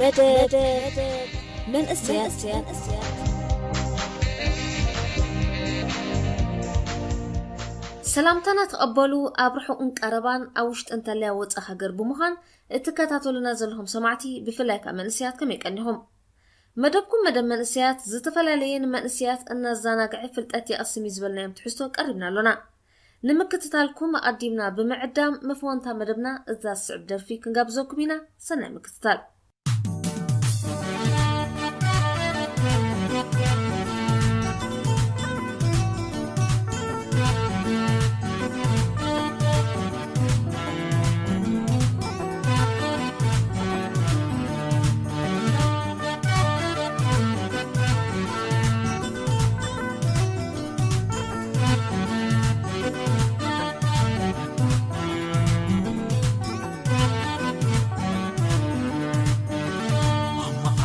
መደብ መንእሰያት። ሰላምታና ተቐበሉ። ኣብ ርሑቕን ቀረባን፣ ኣብ ውሽጢ እንተለያ ወጻኢ ሃገር ብምዃን እትከታተሉና ዘለኹም ሰማዕቲ፣ ብፍላይ ከኣ መንእሰያት፣ ከመይ ቀኒኹም? መደብኩም መደብ መንእሰያት ዝተፈላለየ ንመንእሰያት እናዘናግዐ ፍልጠት የቐስም እዩ ዝበልናዮም ትሕዝቶ ቀሪብና ኣሎና። ንምክትታልኩም ኣቐዲምና ብምዕዳም መፈወንታ መደብና እዛ ዝስዕብ ደርፊ ክንጋብዘኩም ኢና። ሰናይ ምክትታል።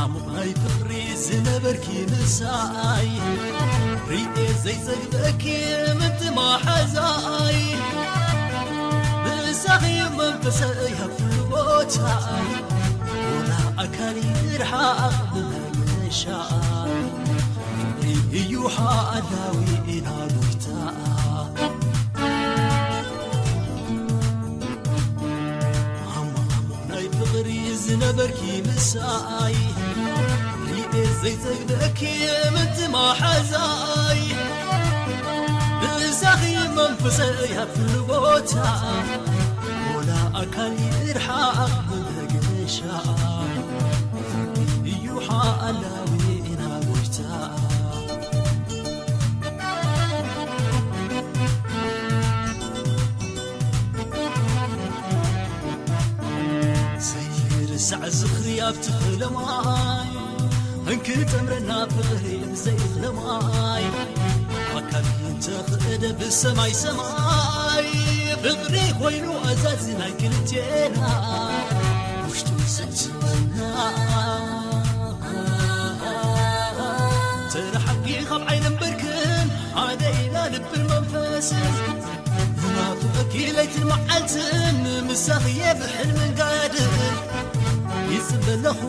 ዓሙቕ ናይ ፍቕሪ ዝነበርኪ ምሳይ፣ ሪኤ ዘይጸግበኪ ምንቲ መሓዛይ። ምሳኺ መንፈሰይ ኣብ ኩሉ ቦታ፣ ወላ ኣካሊ ይርሓቕ ብመገሻ። ፍቕሪ እዩ ሓላዊ ኢና ጎይታ። ዓሙቕ ናይ ፍቕሪ ዝነበርኪ ምሳይ፣ ሪኤ ዘይጸግበኪ ምንቲ መሓዛይ። ምሳኺ መንፈሰይ ኣብ ኩሉ ቦታ፣ ወላ ኣካል ይርሓቕ ብመገሻ። እዩ ሓላዊ ኢና ጎይታ። ዘይርሳዕ ዝኽሪ ኣብቲ ፈለማይ፣ እንክጠምረና ፍቕሪ ብዘይ ፈለማይ። ኣካል እንተኽእደ ብሰማይ ሰማይ፣ ፍቕሪ ኮይኑ ኣዛዚ ናይ ክልቴና፣ ውሽጡ ዘትወና። ተረሓቂ ካብ ዓይንን ብርክን፣ ሓደ ኢና ልብን መንፈስን። ናፍቐኪ ለይትን መዓልትን፣ ምሳኺ እየ ብሕልምን ጋድን። ይጽበ ኣለኹ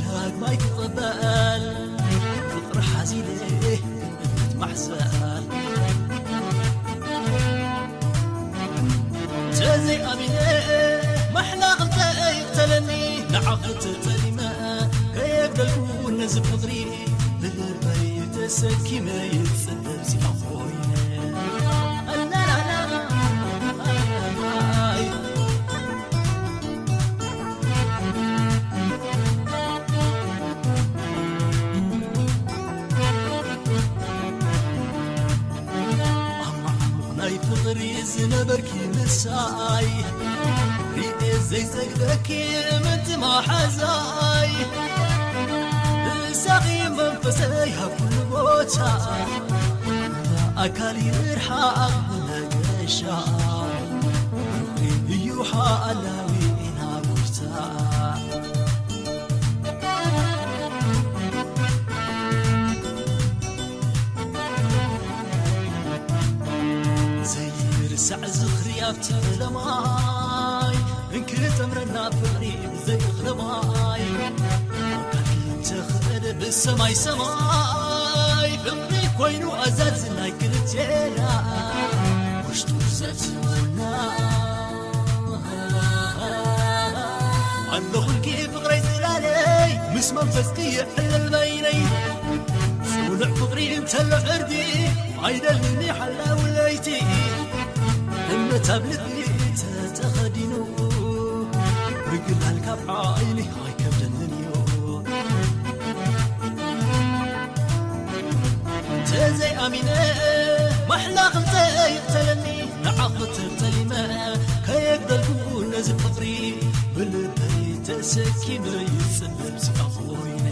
ዳግማይ ክቕበል፣ ፍቕሪ ሓዚለ እምነት ማሕዘል። ተዘይኣሚነ ማሕላ ክልተ ይቕተለኒ፣ ንዓኺ ተጠሊመ ከየግደልኩ ነዚ ፍቕሪ፣ ብልበይ ተሰኪመ ይጽበ እዚኣ ኮይነ። ኣላላላ። ዓማዕሙቕ ናይ ፍቕሪ ዝነበርኪ ምሳይ፣ ሪኤ ዘይጸግበኪ ምንቲ መሓዛይ። ምሳኺ መንፈሰይ ኣብ ኩሉ ቦታ፣ ኣካል ይርሓቕ ብመገሻ። ፍቕሪ እዩ ሓላዊ ኢና ጎይታ። ዘይርሳዕ ዝኽሪ ኣብቲ ፈለማይ፣ እንክጠምረና ፍቕሪ ብዘይ እኽለማይ። ኣካል እንተኽእለ ብሰማይ ሰማይ፣ ፍቕሪ ኮይኑ ኣዛዚ ናይ ክልቴና፣ ውሽጡ ዘትወና። ኣለኹልኪ ፍቕረይ ጽላለይ፣ ምስ መንፈስኪ ይዕለል በይነይ። ጽኑዕ ፍቕሪ እንተሎ ዕርዲ፣ ኣይደልን ሓላው ለይቲ። እምነት ኣብ ልቢ ተተኸዲኑ፣ ምግላል ካብ ዓይኒ ኣይከብደንን እዩ። ተዘይኣሚነ ማሕላ ክልተ ይቕተለኒ፣ ንዓኺ ተጠሊመ ከየግደልኩ ነዚ ፍቕሪ፣ ብልበይ ተሰኪመ ይጽበ እዚኣ ኮይነ።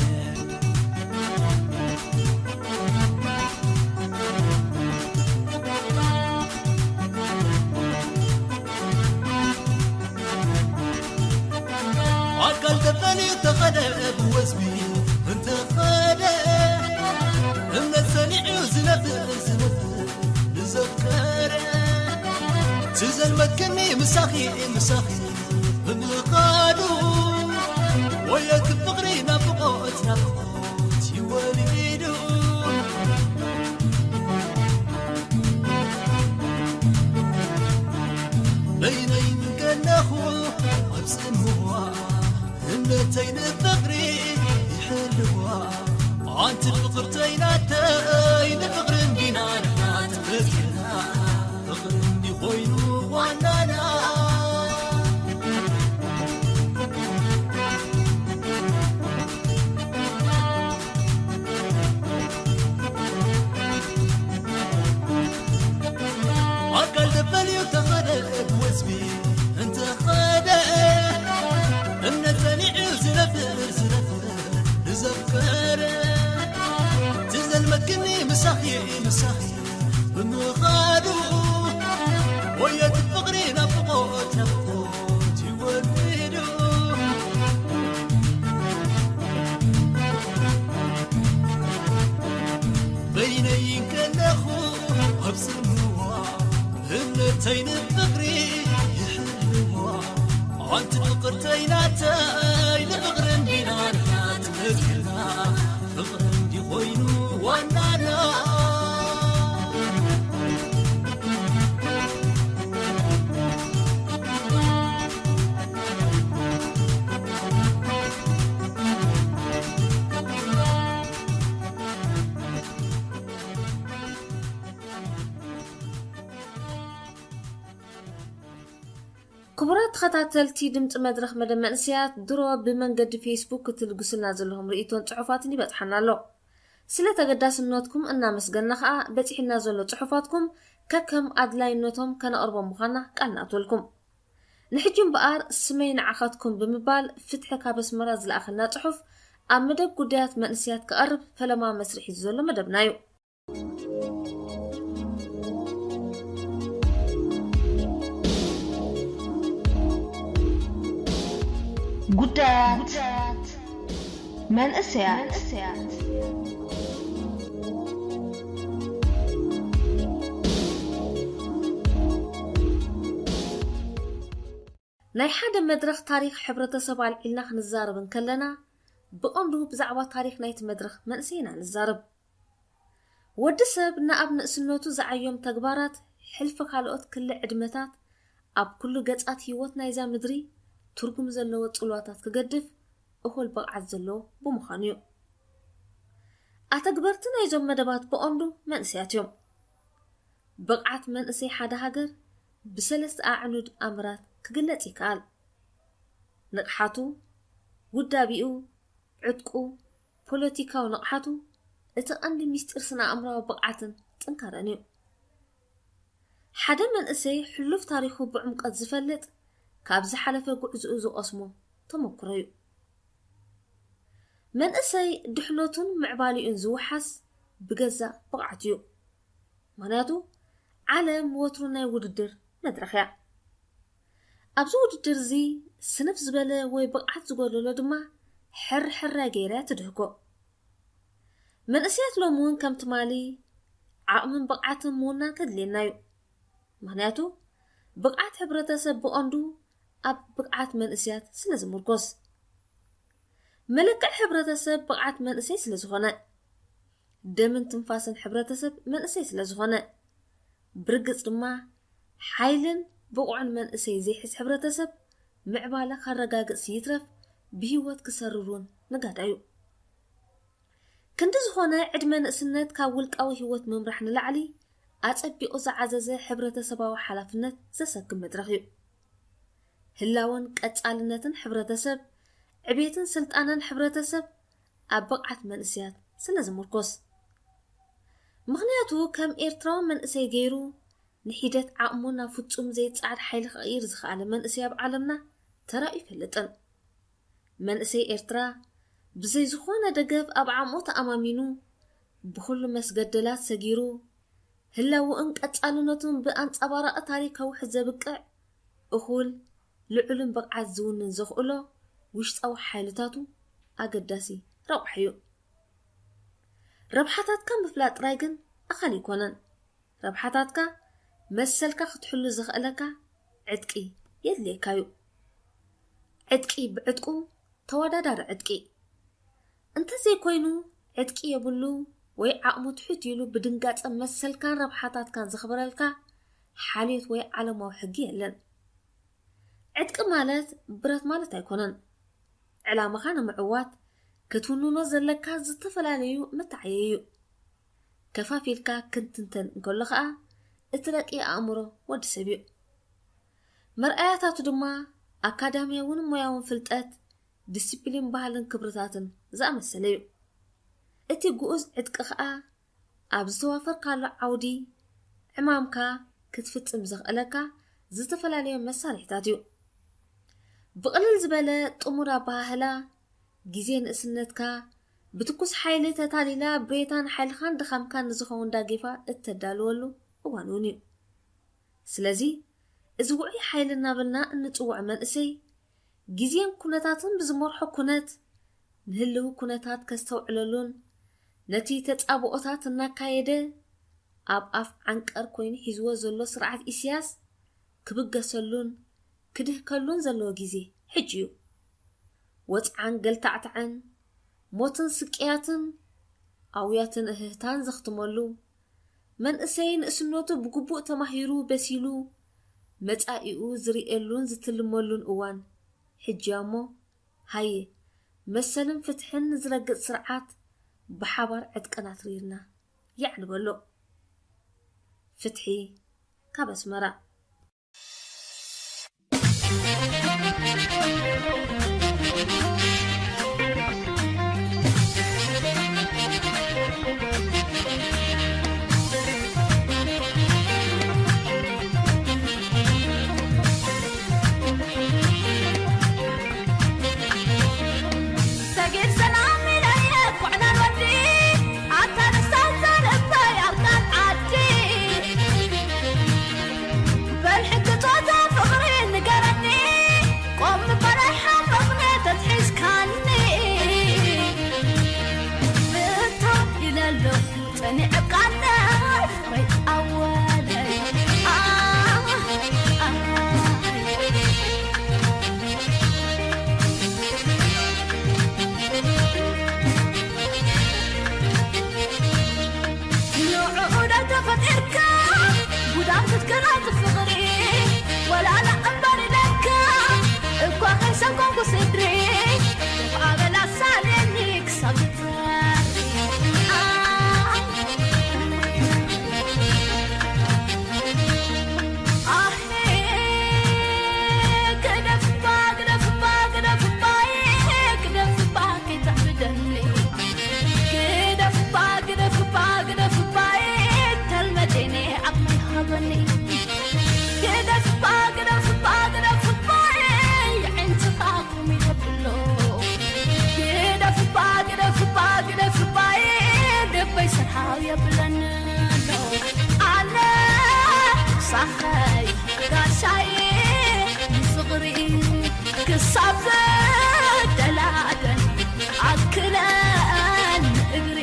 ኣካል ተፈሊዩ ተኸደ ብወዝቢ እንተኸደ፣ እምነት ጸኒዑ ዝነብር ዝነብር ንዘፍቀረ። ትዘልመትክኒ ምሳኺ ምሳኺ ብምኻዱ፣ ወየት ፍቕሪ ኣንቲ ፍቕርተይ ናተይ ንፍቕሪ እንዲና ንሕና ተፈጢርና ፍቕሪ እንዲ ኮይኑ ዋናና ኣካል ተፈልዩ ተኸደ ብወዝቢ እንተኸደ እምነት ጸኒዑ ዝነፍር ዝነፍር ንዘፍቀረ ትዘልመክኒ ምሳኺ ምሳኺ ብምኻዱ ወየት ፍቕሪ ናፍቖት ናፍቖት ይወልዱ በይነይ ከለኹ ኣብ ጽምዋ እምነተይ ንፍቕሪ ይሕልዋ ኣንቲ ፍቕርተይ ናተይ ንፍቕሪ እንዲና ንሕና ተፈጢርና ፍቕሪ እንዲ ኮይኑ ዋናና ክቡራት ተኸታተልቲ ድምፂ መድረኽ መደብ መንእሰያት፣ ድሮ ብመንገዲ ፌስቡክ ክትልግሱልና ዘለኹም ርእይቶን ጽሑፋትን ይበጽሓና ኣሎ። ስለ ተገዳስነትኩም እናመስገንና ኸኣ፣ በጺሕና ዘሎ ጽሑፋትኩም ከከም ኣድላይነቶም ከነቕርቦም ምዃንና ቃል ንኣትወልኩም። ንሕጂ እምበኣር፣ ስመይ ንዓኻትኩም ብምባል፣ ፍትሒ ካብ ኣስመራ ዝለኣኸልና ጽሑፍ ኣብ መደብ ጉዳያት መንእሰያት ክቐርብ ፈለማ መስርሕ ሒዙ ዘሎ መደብና እዩ። ጉዳያት መንእሰያት። ናይ ሓደ መድረኽ ታሪኽ ሕብረተሰብ ኣልዒልና ክንዛረብ እንከለና፣ ብቐንዱ ብዛዕባ ታሪኽ ናይቲ መድረኽ መንእሰይ ኢና ንዛረብ። ወዲ ሰብ ንኣብ ንእስነቱ ዝዓዮም ተግባራት፣ ሕልፊ ካልኦት ክሊ ዕድመታት፣ ኣብ ኩሉ ገጻት ህይወት ናይዛ ምድሪ ትርጉም ዘለዎ ጽልዋታት ክገድፍ እኹል ብቕዓት ዘለዎ ብምዃኑ እዩ። ኣተግበርቲ ናይዞም መደባት ብቐንዱ መንእሰያት እዮም። ብቕዓት መንእሰይ ሓደ ሃገር ብሰለስተ ኣዕኑድ ኣምራት ክግለጽ ይከኣል። ንቕሓቱ፣ ውዳቢኡ፣ ዕጥቁ፣ ፖለቲካዊ ንቕሓቱ፣ እቲ ቀንዲ ሚስጢር ስነ ኣእምራዊ ብቕዓትን ጥንካረን እዩ። ሓደ መንእሰይ ሕሉፍ ታሪኹ ብዕምቀት ዝፈልጥ፣ ካብ ዝሓለፈ ጉዕዝኡ ዝቐስሞ ተመክሮ እዩ። መንእሰይ ድሕነቱን ምዕባሊኡን ዝወሓስ ብገዛእ ብቕዓቱ እዩ። ምኽንያቱ፣ ዓለም ወትሩ ናይ ውድድር መድረኽ እያ። ኣብዚ ውድድር እዚ ስንፍ ዝበለ ወይ ብቕዓት ዝጎደሎ ድማ ሕር ሕራይ ገይራ እያ ትድህኮ። መንእሰያት ሎሚ እውን ከም ትማሊ ዓቕምን ብቕዓትን ምውናን ከድልየና እዩ። ምኽንያቱ፣ ብቕዓት ሕብረተሰብ ብቐንዱ ኣብ ብቕዓት መንእሰያት ስለ ዝምርኮስ። መለክዒ ሕብረተሰብ ብቕዓት መንእሰይ ስለ ዝኾነ፣ ደምን ትንፋስን ሕብረተሰብ መንእሰይ ስለ ዝኾነ፣ ብርግጽ ድማ ሓይልን ብቑዕን መንእሰይ ዘይሕዝ ሕብረተሰብ ምዕባለ ከረጋግጽ ይትረፍ ብህይወት ክሰርር እውን ንጋዳዩ። ክንዲ ዝኾነ ዕድመ ንእስነት ካብ ውልቃዊ ህይወት ምምራሕ ንላዕሊ ኣጸቢቑ ዝዓዘዘ ሕብረተሰባዊ ሓላፍነት ዘሰክም መድረኽ እዩ። ህላወን ቀጻልነትን ሕብረተሰብ፣ ዕቤትን ስልጣነን ሕብረተሰብ ኣብ ብቕዓት መንእሰያት ስለ ዝምርኮስ። ምኽንያቱ ከም ኤርትራዊ መንእሰይ ገይሩ ንሒደት ዓቕሙ ናብ ፍጹም ዘይጸዓድ ሓይሊ ክቕይር ዝኸኣለ መንእሰይ ኣብ ዓለምና ተራእዩ ይፈልጥን። መንእሰይ ኤርትራ ብዘይ ዝኾነ ደገፍ ኣብ ዓቕሙ ተኣማሚኑ ብኹሉ መስገደላት ሰጊሩ ህላውኡን ቀጻልነቱን ብኣንጸባራቒ ታሪክ ከውሕስ ዘብቅዕ እኹል ልዑልን ብቕዓት ዝውንን ዘኽእሎ ውሽጣዊ ሓይልታቱ ኣገዳሲ ረቋሒ እዩ። ረብሓታትካ ምፍላጥ ጥራይ ግን ኣኻሊ ኣይኮነን። ረብሓታትካ መሰልካ ክትሕሉ ዘኽእለካ ዕጥቂ የድልየካ እዩ። ዕጥቂ ብዕጥቁ ተወዳዳሪ ዕጥቂ እንተዘይኮይኑ ዕጥቂ የብሉ ወይ ዓቕሙ ትሑት ኢሉ ብድንጋጸ መሰልካን ረብሓታትካን ዘኽብረልካ ሓልዮት ወይ ዓለማዊ ሕጊ የለን። ዕጥቂ ማለት ብረት ማለት ኣይኮነን። ዕላማኻ ንምዕዋት ክትውንኖ ዘለካ ዝተፈላለዩ መተዓየ እዩ። ከፋፊልካ ክንትንተን እንከሎ ኸኣ እቲ ረቂቕ ኣእምሮ ወዲ ሰብ እዩ። መርኣያታቱ ድማ ኣካዳምያውን ሞያውን ፍልጠት፣ ዲሲፕሊን፣ ባህልን ክብርታትን ዝኣመሰለ እዩ። እቲ ግኡዝ ዕጥቂ ኸኣ ኣብ ዝተዋፈርካሉ ዓውዲ ዕማምካ ክትፍጽም ዘኽእለካ ዝተፈላለየ መሳርሒታት እዩ። ብቕልል ዝበለ ጥሙር ኣበሃህላ፣ ግዜ ንእስነትካ ብትኩስ ሓይሊ ተታሊላ፣ ብሬታን ሓይልኻን ድኻምካን ንዝኸውን ዳጌፋ እተዳልወሉ እዋን እውን እዩ። ስለዚ፣ እዚ ውዑይ ሓይሊ እናበልና እንጽውዖ መንእሰይ፣ ግዜን ኩነታትን ብዝመርሖ ኩነት፣ ንህልዊ ኩነታት ከስተውዕለሉን፣ ነቲ ተጻብኦታት እናካየደ፣ ኣብ ኣፍ ዓንቀር ኮይኑ ሒዝዎ ዘሎ ስርዓት ኢሳያስ ክብገሰሉን ክድህከሉን ዘለዎ ግዜ ሕጂ እዩ። ወጽዓን ገልታዕታዕን፣ ሞትን ስቅያትን፣ ኣውያትን እህህታን ዘኽትመሉ፣ መንእሰይ ንእስነቱ ብግቡእ ተማሂሩ በሲሉ፣ መጻኢኡ ዝርእየሉን ዝትልመሉን እዋን ሕጂ እያ እሞ፣ ሃየ፣ መሰልን ፍትሕን ንዝረግጽ ስርዓት ብሓባር ዕጥቅና ትሪርና። ያዕ ንበሎ። ፍትሒ ካብ ኣስመራ። ሰጊድ ሰላም ኢለየ ኩዕናን ወዲ ኣታ ንሳን ዘንእሰይ ኣብ ቃል ዓዲ። በል ሕጂ ጾታ ፍቕሪ ንገረኒ፣ ቆም ምባል ኣይሓመቕኒ ተትሒዝካኒ። ብታ ኢለ ኣለኹ ጸኒዐ ቃለይ ፍቕረይ ኣወለይ። ኣህ፣ ኣህ። ንዕኡ ዶ ተፈጢርካ ጉዳም ክትክላት ፍቕሪ፣ ወላ ኣነ እምበር ኢለካ እኳ ከይሰንኮንኩ ስድሪ፣ ኣበላ ሳልየኒ ክሳብ ትፈሪ። ኣህ፣ ኣህ፣ ግደፍባ፣ ግደፍባ፣ ግደፍባ፣ ግደፍባ፣ ከይተዕብደኒ። ግደፍባ፣ ግደፍባ፣ ግደፍባ፣ ተልመዴኒ ዓቕሚ ሃበኒ። ግደፍባ፣ ግደፍባ፣ ግደፍባ፣ የዒንትኻ ቁሚ ተብሎ። ግደፍባ፣ ግደፍባ፣ ግደፍባ፣ ልበይ ሰርሓው የብለኒ ኣሎ። ኣነ ሳኸይ ጋሻይ ንፍቕሪ ክሳብ ዝደላደል ኣክለን እግሪ።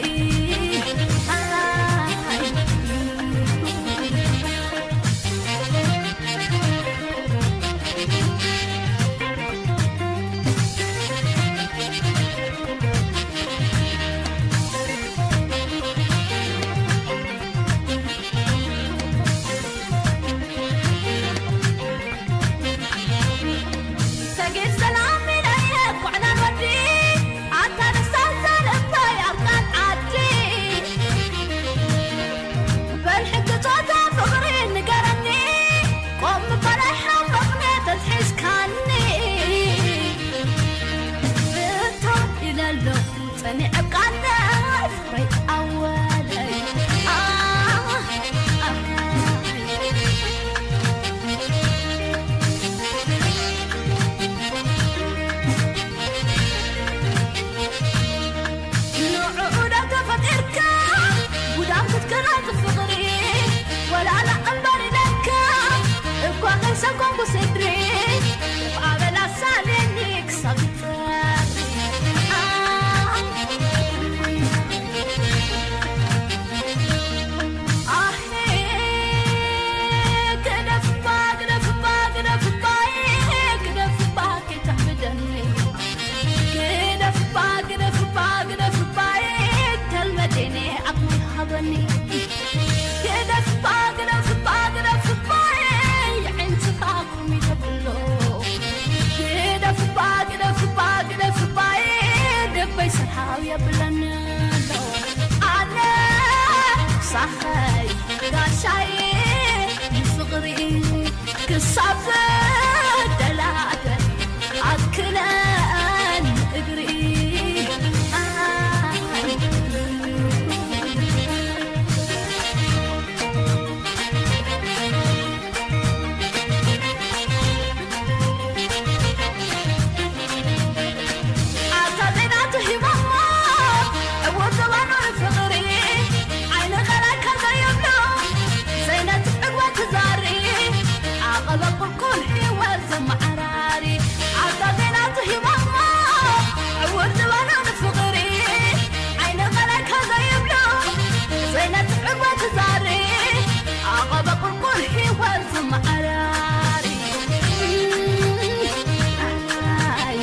ሰጊድ ሰላም ኢለየ ኩዕናን ወዲ ኣታ ንሳን ዘንእሰይ ኣብ ቃል ዓዲ። በል ሕጂ ጾታ ፍቕሪ ንገረኒ፣ ቆም ምባል ኣይሓመቕኒ ተትሒዝካኒ። ብታ ኢለ ኣለኹ ጸኒዐ ቃለይ ፍቕረይ ኣወለይ። ኣህ፣ ኣህ። ንዕኡ ዶ ተፈጢርካ ጉዳም ክትክላት ፍቕሪ፣ ወላ ኣነ እምበር ኢለካ እኳ ከይሰንኮንኩ ስድሪ፣ ኣበላ ሳልየኒ ክሳብ ትፈሪ። ኣህ፣ ኣህ፣ ግደፍባ፣ ግደፍባ፣ ግደፍባ፣ ግደፍባ፣ ከይተዕብደኒ። ግደፍባ፣ ግደፍባ፣ ግደፍባ፣ ተልመዴኒ ዓቕሚ ሃበኒ። ግደፍባ፣ ግደፍባ፣ ግደፍባ፣ የዒንትኻ ቁሚ ተብሎ። ግደፍባ፣ ግደፍባ፣ ግደፍባ፣ ልበይ ሰርሓ ክሳብ ዝደላደል ኣትክለን እግሪ። ኣታ ዜና ትሂቦሞ ዕውር ዝባኖ ንፍቕሪ፣ ዓይኒ ቀላይካ ዘይብሎ ዘይነጽፍ ዕግባ ትዛሪ፣ ዓቐበ ቁልቁል ህይወት ዘመዓራሪ። ኣታ ዜና ትሂቦሞ ዕውር ዝባኖ ንፍቕሪ፣ ዓይኒ ቀላይካ ዘይብሎ ዘይነጽፍ ዕግባ ትዛሪ፣ ዓቐበ ቁልቁል ህይወት ዘመዓራሪ። ኣይ።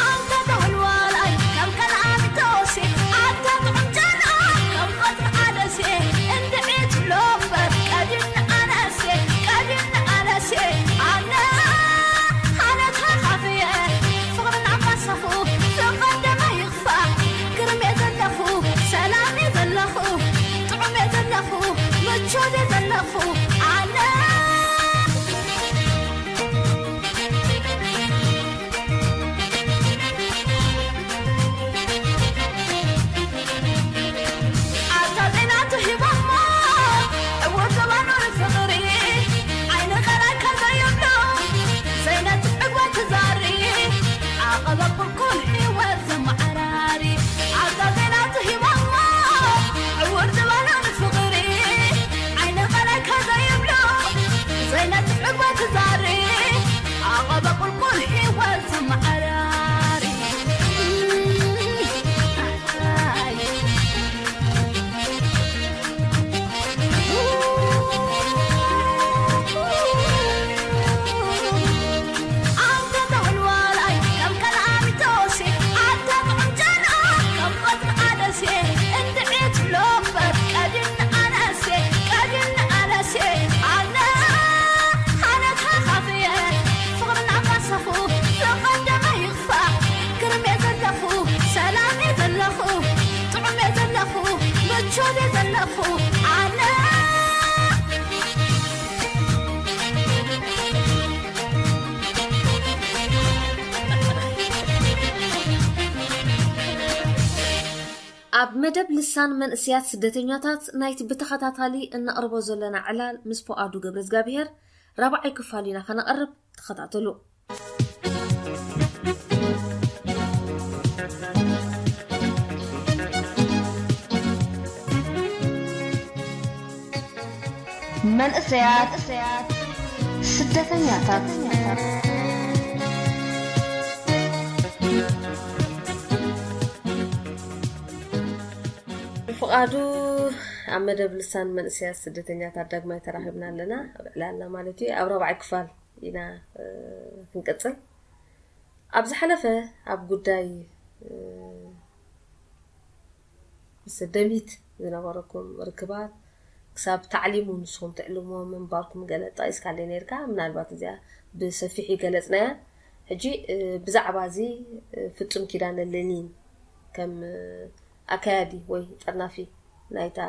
ኣንታ ተወልዋላይ ከም ከነኣን ቶሴ፣ ኣታ ጥዑም ጨና ከም ቆጽሊ ዓደሴ፣ እንድዒ ትብሎ እምበር ቀዲምኒ ኣነሴ፣ ቀዲምኒ ኣነሴ፣ ኣነ፣ ኣነ ተኻፍየ ፍቕርና ካሳኹ ዝቐደመ ይኽፋእ፣ ግርምየ ዘለኹ፣ ሰላምየ ዘለኹ፣ ጥዑምየ ዘለኹ፣ ምቾትየ ዘለኹ፣ ኣነ። ኣታ ዜና ትሂቦሞ ዕውር ዝባኖ ንፍቕሪ፣ ዓይኒ ቀላይካ ዘይብሎ ዘይነጽፍ ዕግባ ትዛሪ፣ ዓቐበ ቁልቁል ህይወት ዘመዓራሪ። ኣታ ዜና ትሂቦሞ ዕውር ዝባኖ ንፍቕሪ፣ ዓይኒ ቀላይካ ዘይብሎ ዘይነጽፍ ዕግባ ትዛሪ፣ ዓቐበ ቁልቁል ህይወት ዘመዓራሪ። ኣንታ ተወልዋላይ ከም ከነኣን ቶሴ፣ ኣታ ጥዑም ጨና ከም ቆጽሊ ዓደሴ፣ እንድዒ ትብሎ እምበር ቀዲምኒ ኣነሴ፣ ቀዲምኒ ኣነሴ፣ ኣነ፣ ኣነ ተኻፍየ ፍቕርና ካሳኹ ዝቐደመ ይኽፋእ፣ ግርምየ ዘለኹ፣ ሰላምየ ዘለኹ፣ ጥዑምየ ዘለኹ፣ ምቾትየ ዘለኹ፣ ኣነ። ኣብ መደብ ልሳን መንእሰያት ስደተኛታት ናይቲ ብተኸታታሊ እነቕርቦ ዘለና ዕላል ምስ ፍቓዱ ገብረዝጋብሄር ራብዓይ ክፋል ኢና ከነቕርብ፣ ተኸታተሉ። መንእሰያት ስደተኛታት። ፍቓዱ፣ ኣብ መደብ ልሳን መንእሰያት ስደተኛታት ዳግማይ ተራኺብና ኣለና፣ ኣብ ዕላልና ማለት እዩ። ኣብ ራብዓይ ክፋል ኢና፣ እ፣ ክንቅጽል። ኣብ ዝሓለፈ ኣብ ጉዳይ፣ እ፣ ምስ ደምሂት ዝነበረኩም ርክባት፣ ክሳብ ታዕሊሙ ንስኹም ትዕልምዎ ምንባርኩም ገለ ጠቒስካለይ ነይርካ። ምናልባት እዚኣ ብሰፊሕ ይገለጽናያ። ሕጂ፣ እ፣ ብዛዕባ እዚ፣ እ፣ ፍጹም ኪዳነ ሌኒን ከም፣ እ፣ ኣካያዲ ወይ ጠርናፊ ናይታ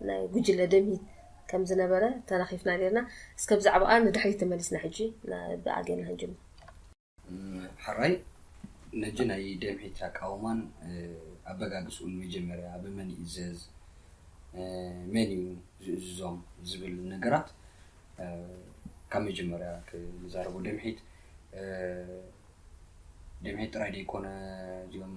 ናይ ጉጅለ ደምሂት ከም ዝነበረ ተናኺፍና ነይርና። እስከ ብዛዕባኣ ንድሕሪት ተመሊስና ሕጂ ና-፣ ብኣ ጌርና ክንጅምር። እም፣ ሕራይ፣ ነጂ ናይ ደምሒት ኣቃውማን፣ እ፣ ኣበጋግስኡን መጀመርያ ብመን ይእዘዝ፣ እ፣ መን እዩ ዝእዝዞም ዝብል ነገራት፣ እ፣ ካብ መጀመርያ ክንዛረቦ። ደምሒት፣ እ፣ ደምሒት ጥራይ ደይኮነ፣ እዚኦም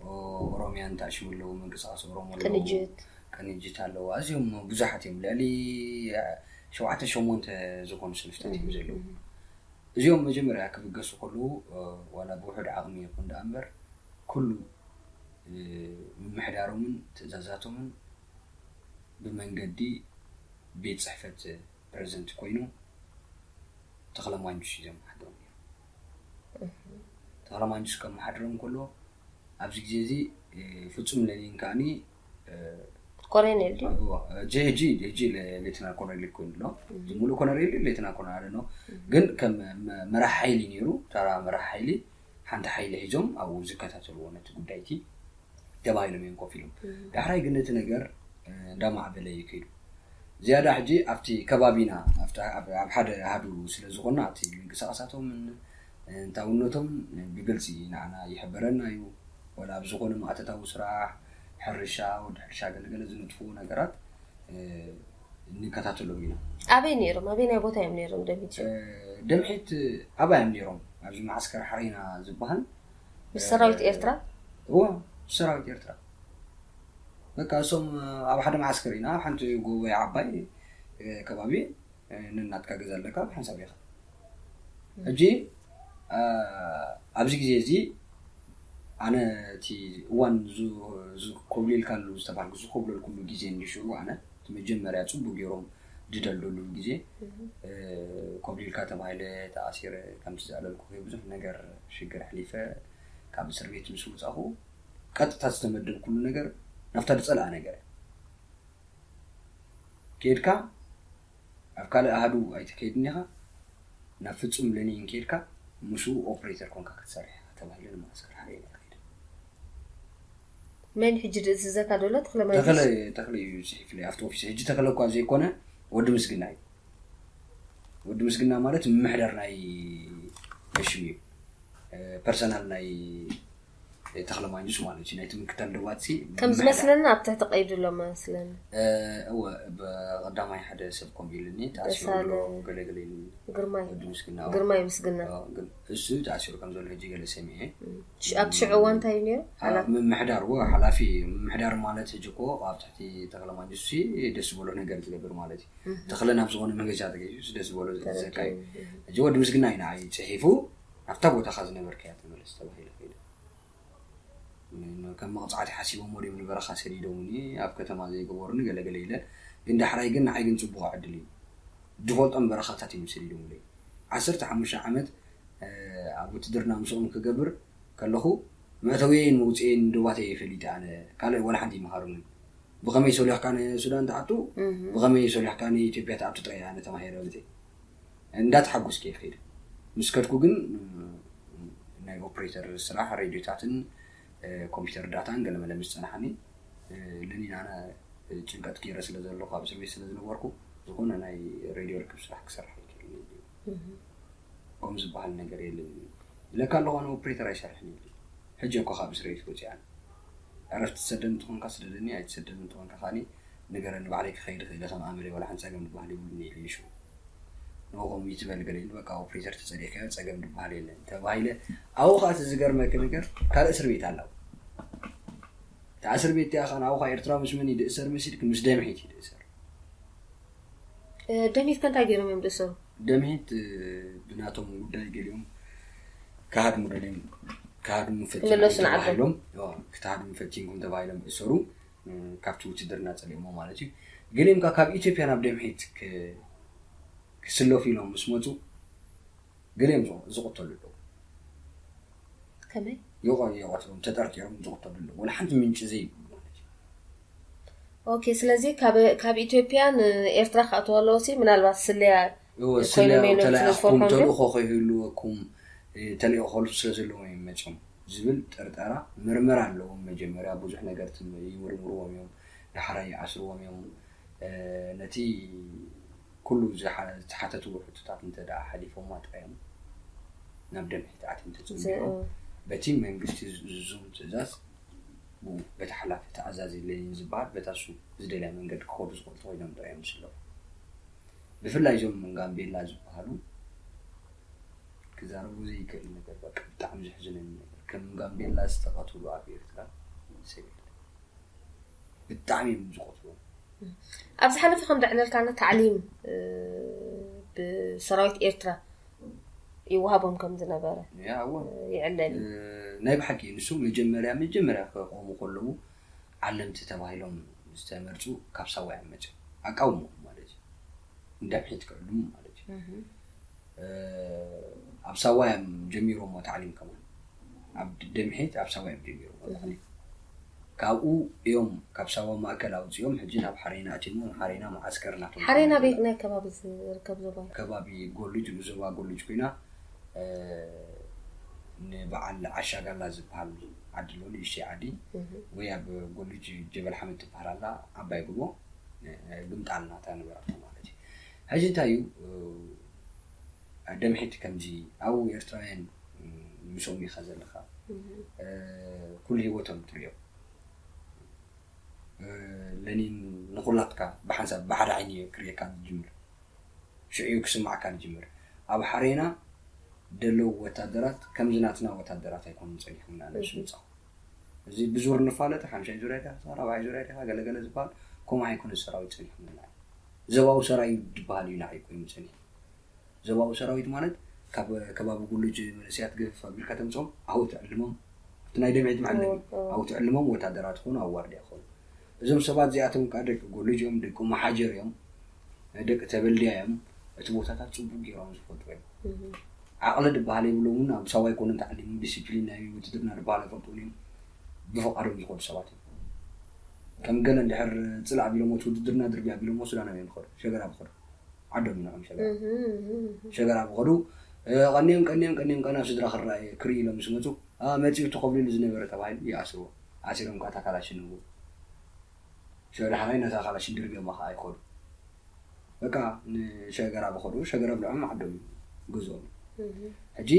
ኦ-፣ ኦሮምያን ተኣሽሙ ኣለዉ፣ ምንቅስቃስ ኦሮሞ ኣለዉ፣ ቅንጅት። ቅንጅት ኣለዉ። ኣዝዮም ብዙሓት እዮም። ልዕሊ ሸውዓተ ሸሞንተ ዝኾኑ ሰልፍታት እዮም ዘለዉ። እዚኦም መጀመርያ ክብገሱ ከለዉ፣ እ፣ ዋላ ብውሑድ ዓቕሚ ይኹን ደኣ እምበር፣ ኩሉ፣ እ፣ ምምሕዳሮምን ትእዛዛቶምን ብመንገዲ ቤት ጽሕፈት ፕረዚደንት ኮይኑ ተኽለ ማንጁስ እዩ ዘመሓድሮም ነይሩ። ተኽለ ማንጁስ ከመሓድሮም ከሎ፣ ኣብዚ ግዜ እዚ፣ እ፣ ፍጹም ሌኒን ከኣኒ፣ እ፣ ኮሎኔል ድዩ? እዎ፣ ሕጂ፣ ሕጂ፣ ሕጂ ሌ-፣ ሌተናል ኮሎኔል ኮይኑ ኣሎ። እዚ ሙሉእ ኮሎኔል ድዩ ሌተናል ኮሎኔል? I don't know። ግን ከም መ-፣ መራሕ ሓይሊ ነይሩ፣ ተራ መራሕ ሓይሊ፣ ሓንቲ ሓይሊ ሒዞም ኣብኡ ዝከታተልዎ ነቲ ጉዳይቲ ተባሂሎም እዮም ኮፍ ኢሎም። ዳሕራይ ግን እቲ ነገር እንዳማዕበለ እዩ ከይዱ። ዝያዳ ሕጂ ኣብቲ ከባቢና ኣብ ሓደ ኣሃዱ ስለ ዝኾንና እቲ ምንቅስቃሳቶምን እንታውነቶም ብግልፂ ንዓና ይሕበረና እዩ። ወላ ኣብ ዝኾነ ማእተታዊ ስራሕ፣ ሕርሻ፣ ወዲ ሕርሻ ገለገለ ዝነጥፍዎ ነገራት ንከታተሎም ኢና። ኣበይ ነይሮም? ኣበይ ናይ ቦታ እዮም ነይሮም? ደምሒት ደምሒት ኣባይ እዮም ነይሮም። ኣብዚ መዓስከር ሓሬና ዝበሃል ምስ ሰራዊት ኤርትራ እዎ፣ ሰራዊት ኤርትራ በቃ እሶም ኣብ ሓደ መዓስከር ኢና፣ ኣብ ሓንቲ ጎቦ ዓባይ ከባቢ ንናትካ ገዛ ኣለካ፣ ብሓንሳብ ኢኻ። ሕጂ ኣብዚ ግዜ እዚ ኣነ እቲ እዋን ኮብሊልካሉ ዝተባሃልኩ ዝኮብለልኩሉ ግዜ እንዲሽሩ ኣነ እቲ መጀመርያ ፅቡቅ ገይሮም ድደልደሉ ግዜ ኮብሊልካ ተባሂለ ተኣሲረ። ከምቲ ዝኣለልኩ ብዙሕ ነገር ሽግር ኣሕሊፈ ካብ እስር ቤት ምስ ወፃኹ ቀጥታ ዝተመደብኩሉ ነገር ናብታ ዝፀልኣ ነገር እያ። ኬድካ ኣብ ካልእ ኣሃዱ ኣይትከይድን ኢኻ፣ ናብ ፍጹም ለኒን ኬድካ ምስኡ ኦፕሬተር ኮንካ ክትሰርሕ ኢኻ ተባሂለ ንማእስከር ሓሬና ከይደ። መን ሕጂ ዝእዝዘካ ደሎ? ተኽለ ማንጁስ? ተኽለ እዩ ፅሒፍለይ ኣብቲ ኦፊስ። ሕጂ ተኽለ እኳ ዘይኮነ ወዲ ምስግና እዩ። ወዲ ምስግና ማለት ምምሕዳር ናይ ሽም እዩ፣ ፐርሰናል ናይ ተኽለ ማንጁስ ማለት እዩ። ናይቲ ምክታል ደዋት ሲ ከም ዝመስለና ኣብ ትሕቲ ቀይዱ ኣሎ መስለኒ። እወ፣ ብቐዳማይ ሓደ ሰብ ከምኡ ኢሉኒ፣ ተኣሲሩ ኣሎ ደሳለ። ገለገለ ኢሉኒ። ግርማይ ወዲ ምስግና። ግርማይ ምስግና። እሱ ተኣሲሩ ከም ዘሎ ሕጂ ገለ ሰሚዐ። ሽ- ኣብቲ ሽዑ እዋን እንታይ እዩ ነይሩ? ሓላፊ? ምምሕዳር ወ ሓላፊ ምምሕዳር ማለት ሕጂ እኮ ኣብ ትሕቲ ተኽለ ማንጁስ ሲ ደስ ዝበሎ ነገር ዝገብር ማለት እዩ። ተኽለ ናብ ዝኾነ መገጃ ተገይሱ ደስ ዝበሎ ዝዘካ እዩ። ሕጂ ወዲ ምስግና እዩ ንዓይ ፅሒፉ ኣብታ ቦታኻ ዝነበርካያ ተመለስ ተባሂለ ከይደ። ከም መቕፃዕቲ ሓሲቦሞ ድዮም ንበረኻ ሰዲዶምኒ ኣብ ከተማ ዘይገበሩኒ ገለገለ ኢለ። ግን ዳሕራይ ግን ንዓይ ግን ፅቡቕ ዕድል እዩ። ዝፈልጦም በረኻታት እዮም ሰዲዶምለይ። ዓሰርተ ሓሙሽተ ዓመት ኣብ ውትድርና ምስኦም ክገብር ከለኹ መእተውየይን መውፅኤይን ደዋተይ እየ ፈሊጠ። ኣነ ካልእ ዋላ ሓንቲ ይመሃሩኒ። ብኸመይ ሰሊኽካ ንሱዳን ትኣቱ፣ ብኸመይ ሰሊኽካ ንኢትዮጵያ ትኣቱ ጥራይ ኣነ ተማሂረ ብዘይ እንዳተሓጎስኩ እየ ከይደ። ምስ ከድኩ ግን ናይ ኦፕሬተር ስራሕ ሬድዮታትን ኮምፒውተር ዳታን ገለመለ ምስ ፀናሓኒ ለኒን ኣነ ጭንቀት ገይረ ስለ ዘለኹ ኣብ እስር ቤት ስለ ዝነበርኩ ዝኾነ ናይ ሬድዮ ርክብ ስራሕ ክሰርሕ ኣይክእልን እየ። ከምኡ ዝበሃል ነገር የለን ኢለካ ኣለኹ። ኣነ ኦፕሬተር ኣይሰርሕን እየ። ሕጂ እኮ ካብ እስር ቤት ወፂኣ። ዕረፍቲ ትሰደኒ እንተኾንካ ስደደኒ፣ ኣይትሰደኒ እንተኾንካ ከዓኒ ንገረኒ፣ ባዕለይ ክኸይድ እኽእል እየ፣ ከም ኣመለይ ዋላ ሓንቲ ፀገም ዝበሃል የብሉን ኢለ ይሽው። ንኡ ከምኡ ይትበል ገለ ኢሉ፣ በቃ ኦፕሬተር ተፀሊእካዮ ፀገም ዝበሃል የለን ተባሂለ። ኣብኡ ከዓ እቲ ዝገርመኪ ነገር ካልእ እስር ቤት ኣላ። እታ እስር ቤት እቲኣ ከዓ ንኣኡ ከዓ ኤርትራዊ ምስ መን ይድእሰር መሲልኪ? ምስ ደምሒት ይድእሰር። ደምሒት ከ እንታይ ገይሮም እዮም ዝእሰሩ? ደምሒት ብናቶም ጉዳይ ገሊኦም ክሃድሙ ደልዮም ክሃድሙ ፈቲንኩም ተባሂሎም፣ ክተሃድሙ ፈቲንኩም ተባሂሎም ይእሰሩ። ካብቲ ውትድርና ጸሊኦሞ ማለት እዩ። ገሊኦም ካብ ኢትዮጵያ ናብ ደምሒት ክስለፉ ኢሎም ምስ መጹ ገሊኦም ዝቕተሉ ኣለዉ። ከመይ ይቐትሎም ተጠርጢሮም ዝቕተሉ ኣለዉ። ወላ ሓንቲ ምንጪ ዘይብሉ ማለት እዩ። ኦኬ፣ ስለዚ ካብ ኢትዮጵያ ንኤርትራ ክኣትዋ ኣለዎ ሲ ምናልባት ስለያ ስለያ ተለኣኹም ተልእኾ ከይህልወኩም ተልእኾ ስለ ዘለዎም እዮም መፅኦም ዝብል ጥርጠራ ምርመራ ኣለዎም። መጀመርያ ብዙሕ ነገር ይምርምርዎም እዮም፣ ዳሕራይ ይኣስርዎም እዮም። ነቲ ኩሉ ዝተሓተትዎ ሕቶታት እንተ ደኣ ሓሊፎማ ጥራይ እዮም ናብ ደምሒት ኣትዮም ተጸንቢሮም። በቲ መንግስቲ ዝእዝዞም ትእዛዝ፣ ብኡ በቲ ሓላፊ ተኣዛዚ ለኒን ዝበሃል በታ እሱ ዝደልያ መንገዲ ክኸዱ ዝኽእሉ ተኾይኖም ጥራይ እዮም ዝስለፉ። ብፍላይ እዞም ጋምቤላ ዝበሃሉ ክዛረቡ ዘይክእል ነገር፣ በቃ ብጣዕሚ ዘሕዝነኒ ነገር፣ ከም ጋምቤላ ዝተቐትሉ ኣብ ኤርትራ ሰብ የለን። ብጣዕሚ እዮም ዝቆፅሩ። ኣብ ዝሓለፈ ከም ዘዕለልካና ታዕሊም ብሰራዊት ኤርትራ ይወሃቦም ከም ዝነበረ ይዕለል እዩ። ናይ ብሓቂ ንሱ መጀመርያ መጀመርያ ክቆሙ ከለዉ ዓለምቲ ተባሂሎም ዝተመርፁ ካብ ሳዋ እዮም መፅኦም። ኣቃውምኦም ማለት እዩ። ንደምሒት ክዕልሙ ማለት እዩ። ኣብ ሳዋ እዮም ጀሚሮሞ ታዕሊም ከማን ኣብ ደምሒት ኣብ ሳዋ እዮም ጀሚሮሞ ታዕሊም። ካብኡ እዮም ካብ ሳዋ ማእከል ኣውፅኦም ሕጂ ናብ ሓሬና ኣትሞ ሓሬና መዓስከር ናቶም ሓሬና ቤት ናይ ከባቢ ዝርከብ ዞባ ከባቢ ጎልጅ ዞባ ጎልጅ ኮይና ንበዓል ዓሻጋላ ዝበሃል ዓዲ ኣሎ፣ ንእሽተይ ዓዲ፣ ወይ ኣብ ጎልጅ ጀበል ሓመድ ትበሃል ኣላ፣ ዓባይ ጎቦ፣ ግምጣል ናታ ነበረታ ማለት እዩ። ሕጂ እንታይ እዩ፣ ደምሒት ከምዚ ኣብኡ ኤርትራውያን ምስኦም ኢኻ ዘለኻ፣ ኩሉ ህይወቶም ትሪኦ። ለኒን ንኹላትካ ብሓንሳብ ብሓደ ዓይኒ ክርእየካ ዝጅምር፣ ሽዑ ክስማዕካ ዝጅምር። ኣብ ሓሬና ደለዉ ወታደራት ከምዚ ናትና ወታደራት ኣይኮኑን ጸኒሖምና ነብሲ ምጻኹ። እዚ ብዙር ንፋለጥ ሓምሻይ ዙርያ ዲኻ ራብዓይ ዙርያ ዲኻ ገለገለ ዝበሃል ከምኡ ኣይኮነ ሰራዊት ጸኒሖምና። ዘባዊ ሰራዊት ዝበሃል እዩ ንዓይ ኮይኑ ጸኒሑ። ዘባዊ ሰራዊት ማለት ካብ ከባቢ ጉልጅ መንእሰያት ገፍፍ ኣቢልካ ተምፅኦም ኣብኡ ትዕልሞም። እቲ ናይ ደምዒት መዕለቢ ኣብኡ ትዕልሞም ወታደራት ክኾኑ ኣብ ዋርድያ ክኾኑ። እዞም ሰባት እዚኣቶም ከዓ ደቂ ጎልጅ እዮም፣ ደቂ መሓጀር እዮም፣ ደቂ ተበልድያ እዮም። እቲ ቦታታት ፅቡቅ ገይሮም ዝፈልጡ እዮም። ዓቕሊ ዝበሃል የብሎም እውን ኣብ ሳዋይ ኮነ ተዓሊሞም ዲሲፕሊን ናይ ውትድርና ዝበሃል ኣይፈልጡን እዮም። ብፍቓዶም ዝኸዱ ሰባት እዮም። ከም ገለ እንድሕር ፅላእ ቢሎሞ ውትድርና ድርብያ ቢሎሞ ሱዳናዊ እዮም ዝኸዱ ሸገራ ብኸዱ ዓዶም ይንዖም ሸገራ ሸገራ ብኸዱ ቀኒዮም ቀኒዮም ቀኒዮም ቀና ስድራ ክረኣየ ክርኢ ኢሎም ምስ መፁ መፂኡ ተኸብሊሉ ዝነበረ ተባሂሉ ይኣስርዎ። ኣሲሮም ከዓ ታካላሽን ንቡ ሸዳሓናይ ነታ ካላሽን ድርብዮማ ከዓ ይኸዱ። በቃ ንሸገራ ብኸዱ ሸገራ ብልዖም ዓዶም ገዝኦም። ሕጂ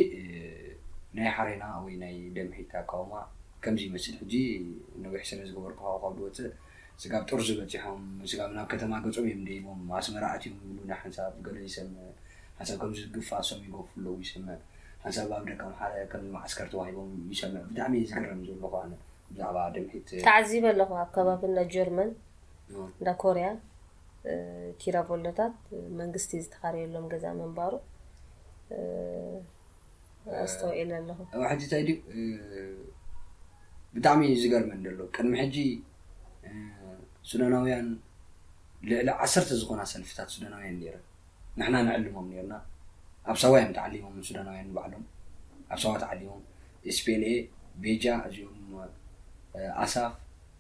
ናይ ሓሬና ወይ ናይ ደምሒት ኣቃውማ ከምዚ ይመስል። ሕጂ ነዊሕ ስለ ዝገበርኩ ካብ ዝወፅእ ስጋብ ጥርዙ በፂሖም ስጋብ ናብ ከተማ ገፆም እዮም ደይቦም ኣስመራ ኣትዮም ይብሉና። ሓንሳብ ገለ ይሰምዕ፣ ሓንሳብ ከምዚ ግፋሶም ይገፉ ኣለዉ ይሰምዕ፣ ሓንሳብ ኣብ ደቀም ሓደ ከምዚ ማዓስከር ተዋሂቦም ይሰምዕ። ብጣዕሚ እዩ ዝገረም ዘለኹ ኣነ ብዛዕባ ደምሒት። ተዓዚበ ኣለኹ ኣብ ከባቢ እንዳ ጀርመን፣ እንዳ ኮርያ፣ ኪራቮሎታት መንግስቲ ዝተኻረየሎም ገዛ ምንባሩ ኣስተውዒለ ኣለኹ። ኣብ ሕጂ እንታይ ድዩ ብጣዕሚ ዝገርመን ዘሎ ቅድሚ ሕጂ ሱዳናውያን ልዕሊ ዓሰርተ ዝኾና ሰልፍታት ሱዳናውያን ነይረን። ንሕና ንዕልሞም ነይርና። ኣብ ሳዋ እዮም ተዓሊሞም ሱዳናውያን ንባዕሎም ኣብ ሳዋ ተዓሊሞም። ኤስፒኤልኤ፣ ቤጃ፣ እዚኦም ኣሳፍ፣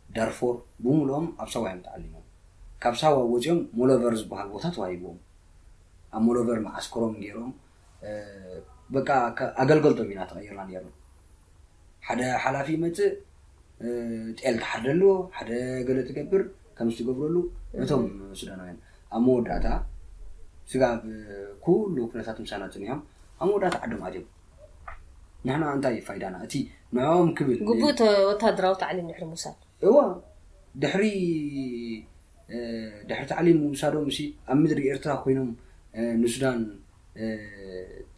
ዳርፎር ብምሉኦም ኣብ ሳዋ እዮም ተዓሊሞም። ካብ ሳዋ ወፂኦም ሞሎቨር ዝበሃል ቦታ ተዋሂብዎም። ኣብ ሞሎቨር መዓስከሮም ገይሮም በቃ ኣገልገልቶም ኢና ተቐይርና ነይርና። ሓደ ሓላፊ ይመፅእ፣ ጤል ትሓርደሉ፣ ሓደ ገለ ትገብር፣ ከምዚ ትገብረሉ ነቶም ሱዳናውያን ኣብ መወዳእታ ስጋብ ኩሉ ኩነታት ምሳና ፅኒሖም ኣብ መወዳእታ ዓዶም ኣትዮም። ንሕና እንታይ ፋይዳና እቲ ንዕኦም ክብል ግቡእ ወታደራዊ ታዕሊም ድሕሪ ምውሳድ እዋ ድሕሪ ድሕሪ ታዕሊም ምውሳዶም ሲ ኣብ ምድሪ ኤርትራ ኮይኖም ንሱዳን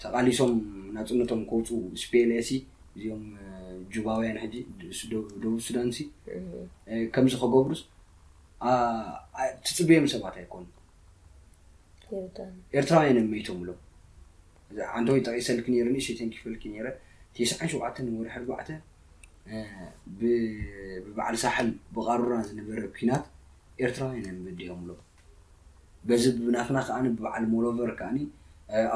ተቓሊሶም ናፅነቶም ከውፅኡ ስፒኤልኤሲ እዚኦም ጁባውያን ሕጂ ደቡብ ሱዳን ሲ ከምዚ ከገብሩስ ትፅብዮም ሰባት ኣይኮኑ። ኤርትራውያን እዮም መይቶም ብሎም ኣንተ ወይ ጠቂሰልክ ነይረ ንእሽተይ ተንኪፈልክ ነይረ። ተስዓን ሸውዓተን ወርሒ ኣርባዕተ ብበዓል ሳሕል ብቃሩራ ዝነበረ ኲናት ኤርትራውያን እዮም በዲሆም ብሎም። በዚ ብናትና ከዓኒ ብበዓል ሞሎቨር ከዓኒ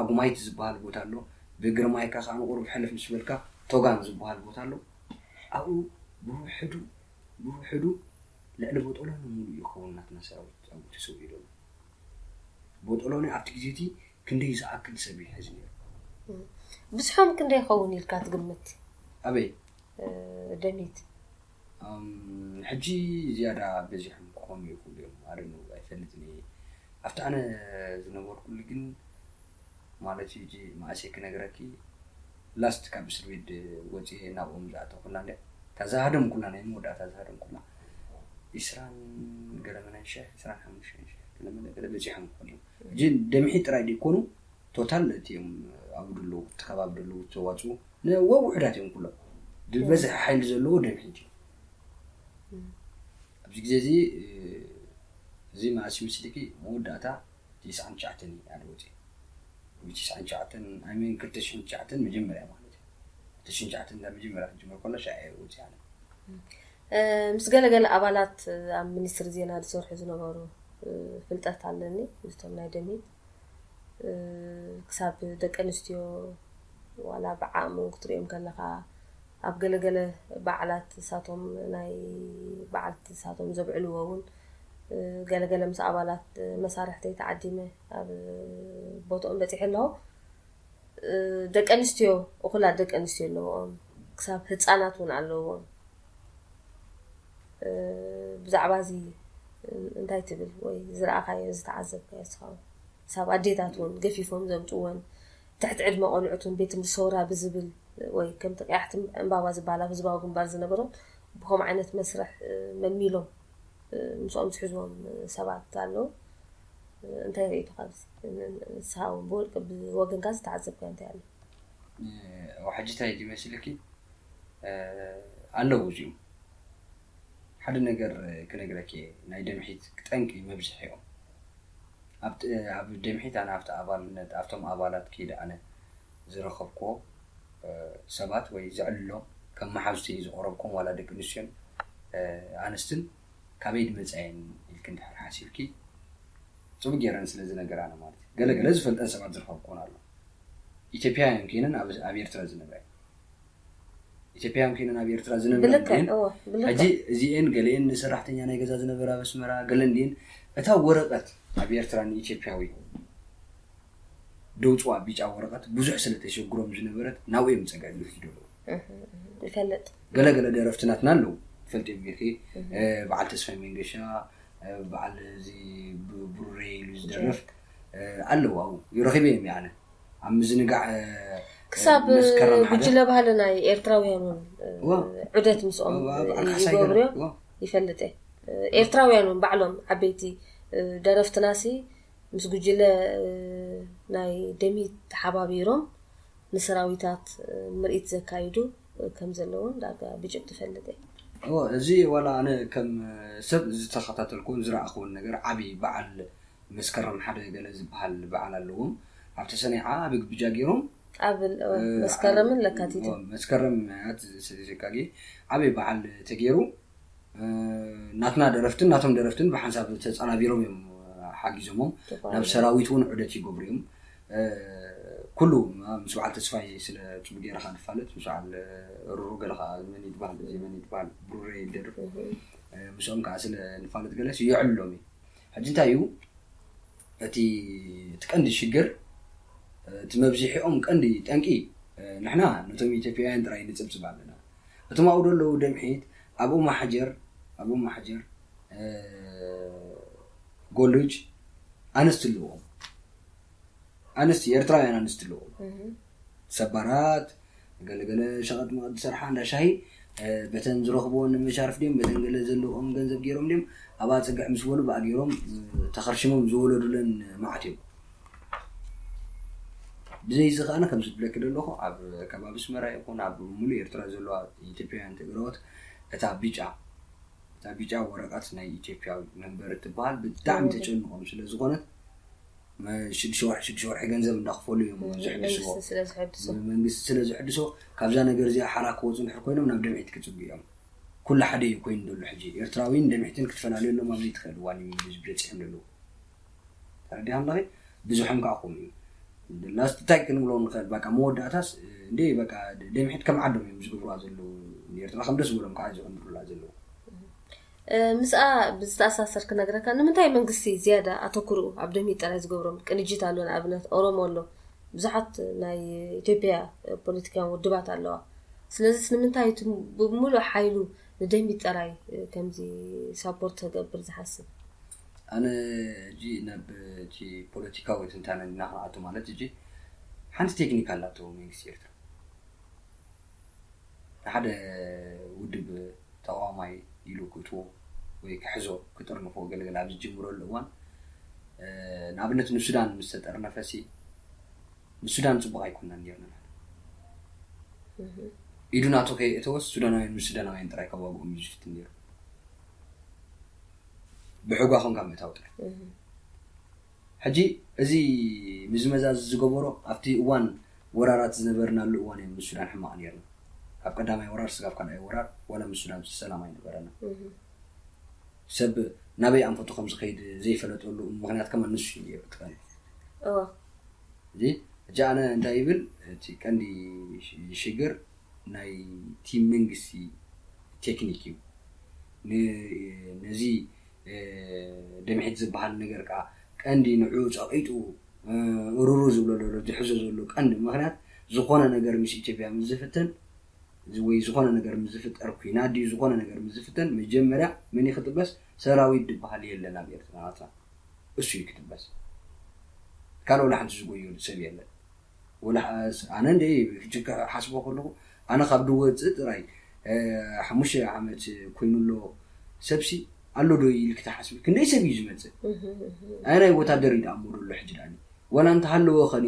ኣጉማይት ዝበሃል ቦታ ኣሎ። ብግርማይካ ከዓኒ ቁሩብ ሕልፍ ምስ በልካ ቶጋን ዝበሃል ቦታ ኣሎ። ኣብኡ ብውሕዱ ብውሕዱ ልዕሊ ቦጦሎኒ ሙሉእ ይኸውን ናትና ሰራዊት ኣብኡ ተሰዊኡ ዘሎ። ቦጦሎኒ ኣብቲ ግዜ እቲ ክንደይ ዝኣክል ሰብ ይሕዝ ነይሩ? ብዝሖም ክንደይ ይኸውን ኢልካ ትግምት? ኣበይ? ደሚት። ሕጂ ዝያዳ በዚሖም ክኾኑ ይኽእሉ እዮም። ኣደኑ ኣይፈልጥን እየ። ኣብቲ ኣነ ዝነበርኩሉ ግን ማለት እዩ። ሕጂ መኣሰይ ክነግረኪ ላስት ካብ እስር ቤት ወፂኤ ናብኦም ዝኣተኹላ እንዲ እታ ዝሃደምኩላ ናይ መወዳእታ ዝሃደምኩላ ኢስራን ገለመለን ሽሕ ኢስራን ሓሙሽተን ሽሕ ገለመለ ገለ በፂሖም ክኾኑ እዮም። ሕጂ ደምሒ ጥራይ ደይኮኑ ቶታል እቲኦም ኣብኡ ደለዉ እቲ ከባቢ ደለዉ ዝተዋፅኡ ንወ ውሕዳት እዮም ኩሎም ዝበዝሐ ሓይሊ ዘለዎ ደምሒት እዩ። ኣብዚ ግዜ እዚ እዚ መኣስ ምስልኪ መወዳእታ ትስዓን ትሽዓተን እዩ ኣነ ወፂ ትስዓን ትሽዓተን ኣይ ሚን ክልተ ሽሕን ትሽዓተን መጀመርያ ማለት እዩ። ክልተ ሽሕን ትሽዓተን እንዳ መጀመርያ ክጅምር ከሎ ሻዕ እየ ወፂ ኣነ። ምስ ገለገለ ኣባላት ኣብ ሚኒስትሪ ዜና ዝሰርሑ ዝነበሩ ፍልጠት ኣለኒ ምስቶም ናይ ደሚት ክሳብ ደቂ ኣንስትዮ ዋላ ብዓቕሚ ክትሪኦም ከለኻ ኣብ ገለገለ በዓላት እሳቶም ናይ በዓልቲ እሳቶም ዘብዕልዎ እውን ገለገለ ምስ ኣባላት መሳርሕተይ ተዓዲመ ኣብ ቦትኦም በፂሐ ኣለኹ። ደቂ ኣንስትዮ፣ እኹላት ደቂ ኣንስትዮ ኣለዎም፣ ክሳብ ህፃናት እውን ኣለዎም። ብዛዕባ እዚ እንታይ ትብል? ወይ ዝረኣኻዮ ዝተዓዘብካዮ እስኻ እውን? ክሳብ ኣዴታት እውን ገፊፎም ዘምፅወን፣ ትሕቲ ዕድመ ቆልዑት እውን ቤት ትምህርቲ ሰውራ ብዝብል ወይ ከምቲ ቀያሕቲ ዕምባባ ዝበሃላ ኣብ ህዝባዊ ግንባር ዝነበሮም ብኸም ዓይነት መስርሕ መልሚሎም ምስኦም ዝሕዝዎም ሰባት ኣለዉ። እንታይ ርእይቶ ካብዚ ንስኻ እውን ብወገንካ ዝተዓዘብካዮ እንታይ ኣሎ? ሕጂ እንታይ ይመስልኪ ኣለዉ እዚኦም ሓደ ነገር ክነግረኪ ናይ ደምሒት ጠንቂ መብዝሒ እዮም ኣብ ደምሒት ኣነ ኣብቲ ኣባልነት ኣብቶም ኣባላት ከይደ ኣነ ዝረኸብክዎ ሰባት ወይ ዘዕልሎም ከም መሓዙተይ ዝቐረብኩም ዋላ ደቂ ኣንስትዮን ኣንስትን ካበይ ድመፃየን ኢልክ እንድሕር ሓሲብኪ ፅቡቅ ገይረን ስለ ዝነገራነ ማለት እዩ ገለገለ ዝፈልጠን ሰባት ዝረኸብክዎን ኣሎ ኢትዮጵያውያን ኮይነን ኣብ ኤርትራ ዝነብራ ኢትዮጵያውያን ኮይነን ኣብ ኤርትራ ዝነብራ ሕጂ እዚኤን ገለኤን ንሰራሕተኛ ናይ ገዛ ዝነበራ ኣብ ኣስመራ ገለን ድን እታ ወረቀት ኣብ ኤርትራ ንኢትዮጵያዊ ደውፅዋ ቢጫ ወረቀት ብዙሕ ስለ ተሸግሮም ዝነበረት ናብኡ እዮም ፀገ ዝውሕዝ ደለዉ ይፈልጥ ገለገለ ደረፍትናትና ኣለዉ ፈልጥ እዮም ኢልኪ በዓል ተስፋይ መንገሻ በዓል እዚ ብሩሬ ኢሉ ዝደርፍ ኣለዉ ኣብኡ ይረኺበ እዮም ኣነ ኣብ ምዝንጋዕ ክሳብ ጉጅለ ባህሊ ናይ ኤርትራውያን እውን ዑደት ምስኦም ይገብርዮ ይፈልጥ እየ ኤርትራውያን እውን ባዕሎም ዓበይቲ ደረፍትናሲ ምስ ጉጅለ ናይ ደሚ ተሓባቢሮም ንሰራዊታት ምርኢት ዘካይዱ ከም ዘለውን ዳርጋ ብጭብጢ ይፈልጥ እየ እዚ ዋላ ኣነ ከም ሰብ ዝተኸታተልኩን ዝረኣኽውን ነገር ዓብዪ በዓል መስከረም ሓደ ገለ ዝበሃል በዓል ኣለዎም ኣብቲ ሰኒዓ ብግብጃ ገይሮም ኣብ መስከረምን ለካቲትን መስከረም ያት ዘካጊ ዓብዪ በዓል ተገይሩ ናትና ደረፍትን ናቶም ደረፍትን ብሓንሳብ ተፃናቢሮም እዮም ሓጊዞሞም ናብ ሰራዊት እውን ዑደት ይገብሩ እዮም ኩሉ ምስ በዓል ተስፋይ ስለ ፅቡ ገይርካ ንፋለጥ ምስ በዓል ሩሩ ገለ ከዓ መን ይትበሃል እዚ መን ይትበሃል ብሩረ ይደርፍ ምስኦም ከዓ ስለ ንፋለጥ ገለስ የዕልሎም እዩ ሕጂ እንታይ እዩ እቲ እቲ ቀንዲ ሽግር እቲ መብዚሒኦም ቀንዲ ጠንቂ ንሕና ነቶም ኢትዮጵያውያን ጥራይ ንፅብፅብ ኣለና እቶም ኣብኡ ዘለዉ ደምሒት ኣብኡ ማሕጀር ኣብኡ ማሕጀር ጎሉጅ ኣንስቲ ኣለዎም ኣንስቲ ኤርትራውያን ኣንስቲ ኣለዎም ሰባራት ገለገለ ሸቐጥ መቐዲ ዝሰርሓ እንዳ ሻሂ በተን ዝረኽብዎ ንመሻርፍ ድዮም በተን ገለ ዘለዎም ገንዘብ ገይሮም ድዮም ኣብኣ ፅግዕ ምስ በሉ ብኣ ገይሮም ተኸርሽሞም ዝወለዱለን መዓት እዮም ብዘይ እዚ ከዓነ ከም ዝብለኪ ዘለኹ ኣብ ከባቢ ኣስመራ ይኹን ኣብ ሙሉእ ኤርትራ ዘለዋ ኢትዮጵያውያን ትግራዎት እታ ቢጫ እታ ቢጫ ወረቐት ናይ ኢትዮጵያዊ መንበሪ ትበሃል ብጣዕሚ ተጨንቖም ስለ ዝኾነት ሽዱሽተ ወርሒ ሽዱሽተ ወርሒ ገንዘብ እንዳኽፈሉ እዮም ዝሕድስዎ መንግስቲ ስለ ዝሕድሶ ካብዛ ነገር እዚኣ ሓራ ክወፁ እንድሕር ኮይኖም ናብ ደምሒት ክፅጉ እዮም ኩሉ ሓደ እዩ ኮይኑ ዘሎ ሕጂ ኤርትራዊን ደምሒትን ክትፈላለየሎም ኣብ ዘይትኽእል እዋን እዩ በፂሖም ዘለዉ ተረዲኻ ኣለኺ ብዙሖም ከዓ ከምኡ እዩ ላስት እንታይ ክንብሎ ንኽእል በቃ መወዳእታስ እንደ በቃ ደምሒት ከም ዓዶም እዮም ዝገብሩዋ ዘለዉ ኤርትራ ከም ደስ ዝበሎም ከዓ ዝቕንብሩላ ዘለዉ ምስኣ ብዝተኣሳሰር ክነግረካ ንምንታይ መንግስቲ ዝያዳ ኣተኩርኡ ኣብ ደምሂት ጥራይ ዝገብሮም ቅንጅት ኣሎ ንኣብነት ኦሮሞ ኣሎ ብዙሓት ናይ ኢትዮጵያ ፖለቲካውያን ውድባት ኣለዋ ስለዚስ ንምንታይ እቲ ብምሉእ ሓይሉ ንደምሂት ጥራይ ከምዚ ሳፖርት ተገብር ዝሓስብ ኣነ እጂ ናብ እቲ ፖለቲካዊ ትንታነ እና ክንኣቱ ማለት እጂ ሓንቲ ቴክኒክ ኣላቶ መንግስቲ ኤርትራ ንሓደ ውድብ ተቃዋማይ ኢሉ ክእትዎ ወይ ክሕዞ ክጥርንፎ ገለገለ ኣብ ዝጅምረሉ እዋን ንኣብነት ንሱዳን ምስ ተጠርነፈ ሲ ንሱዳን ፅቡቅ ኣይኮናን ነርና ኢዱ ናቱ ከየእተወስ ሱዳናውያን ምስ ሱዳናውያን ጥራይ ከዋግኦም እዩ ዝፍትን ነሩ ብሕጓ ኮንካ ምእታው ጥራይ ሕጂ እዚ ምዝመዛዚ ዝገበሮ ኣብቲ እዋን ወራራት ዝነበርናሉ እዋን እዮም ምስ ሱዳን ሕማቕ ነርና ካብ ቀዳማይ ወራር ስጋብ ካልኣይ ወራር ዋላ ምስ ሱዳን ሰላም ኣይነበረና ሰብ ናበይ ኣንፈቱ ከም ዝኸይድ ዘይፈለጠሉ ምክንያት ከማ ንሱ እዩ ነሩ ትቀኒ እዚ ሕጂ ኣነ እንታይ ይብል እቲ ቀንዲ ሽግር ናይ ቲም መንግስቲ ቴክኒክ እዩ ነዚ ደምሒት ዝበሃል ነገር ከዓ ቀንዲ ንዑ ፀቂጡ ሩሩ ዝብሎ ዘሎ ዝሕዞ ዘሎ ቀንዲ ምክንያት ዝኾነ ነገር ምስ ኢትዮጵያ ምስ ዝፍተን ወይ ዝኾነ ነገር ምስ ዝፍጠር ኩናት ድዩ ዝኾነ ነገር ምስ ዝፍተን መጀመርያ መን እዩ ክጥበስ? ሰራዊት ዝበሃል የለን ኣብ ኤርትራ ናጻ። እሱ እዩ ክጥበስ። ካልእ ወላ ሓንቲ ዝጎዮ ሰብ የለን። ወላ ኣነ እንደ ሕጂ ክሓስቦ ከለኹ ኣነ ካብ ድወፅእ ጥራይ ሓሙሽተ ዓመት ኮይኑሎ ሰብሲ ኣሎ ዶ ኢልክ ትሓስቢ? ክንደይ ሰብ እዩ ዝመፅእ? ኣየናይ ወታደር እዩ ደኣ እሞ ዘሎ ሕጂ ደኣ? ወላ እንተሃለወ ኸኒ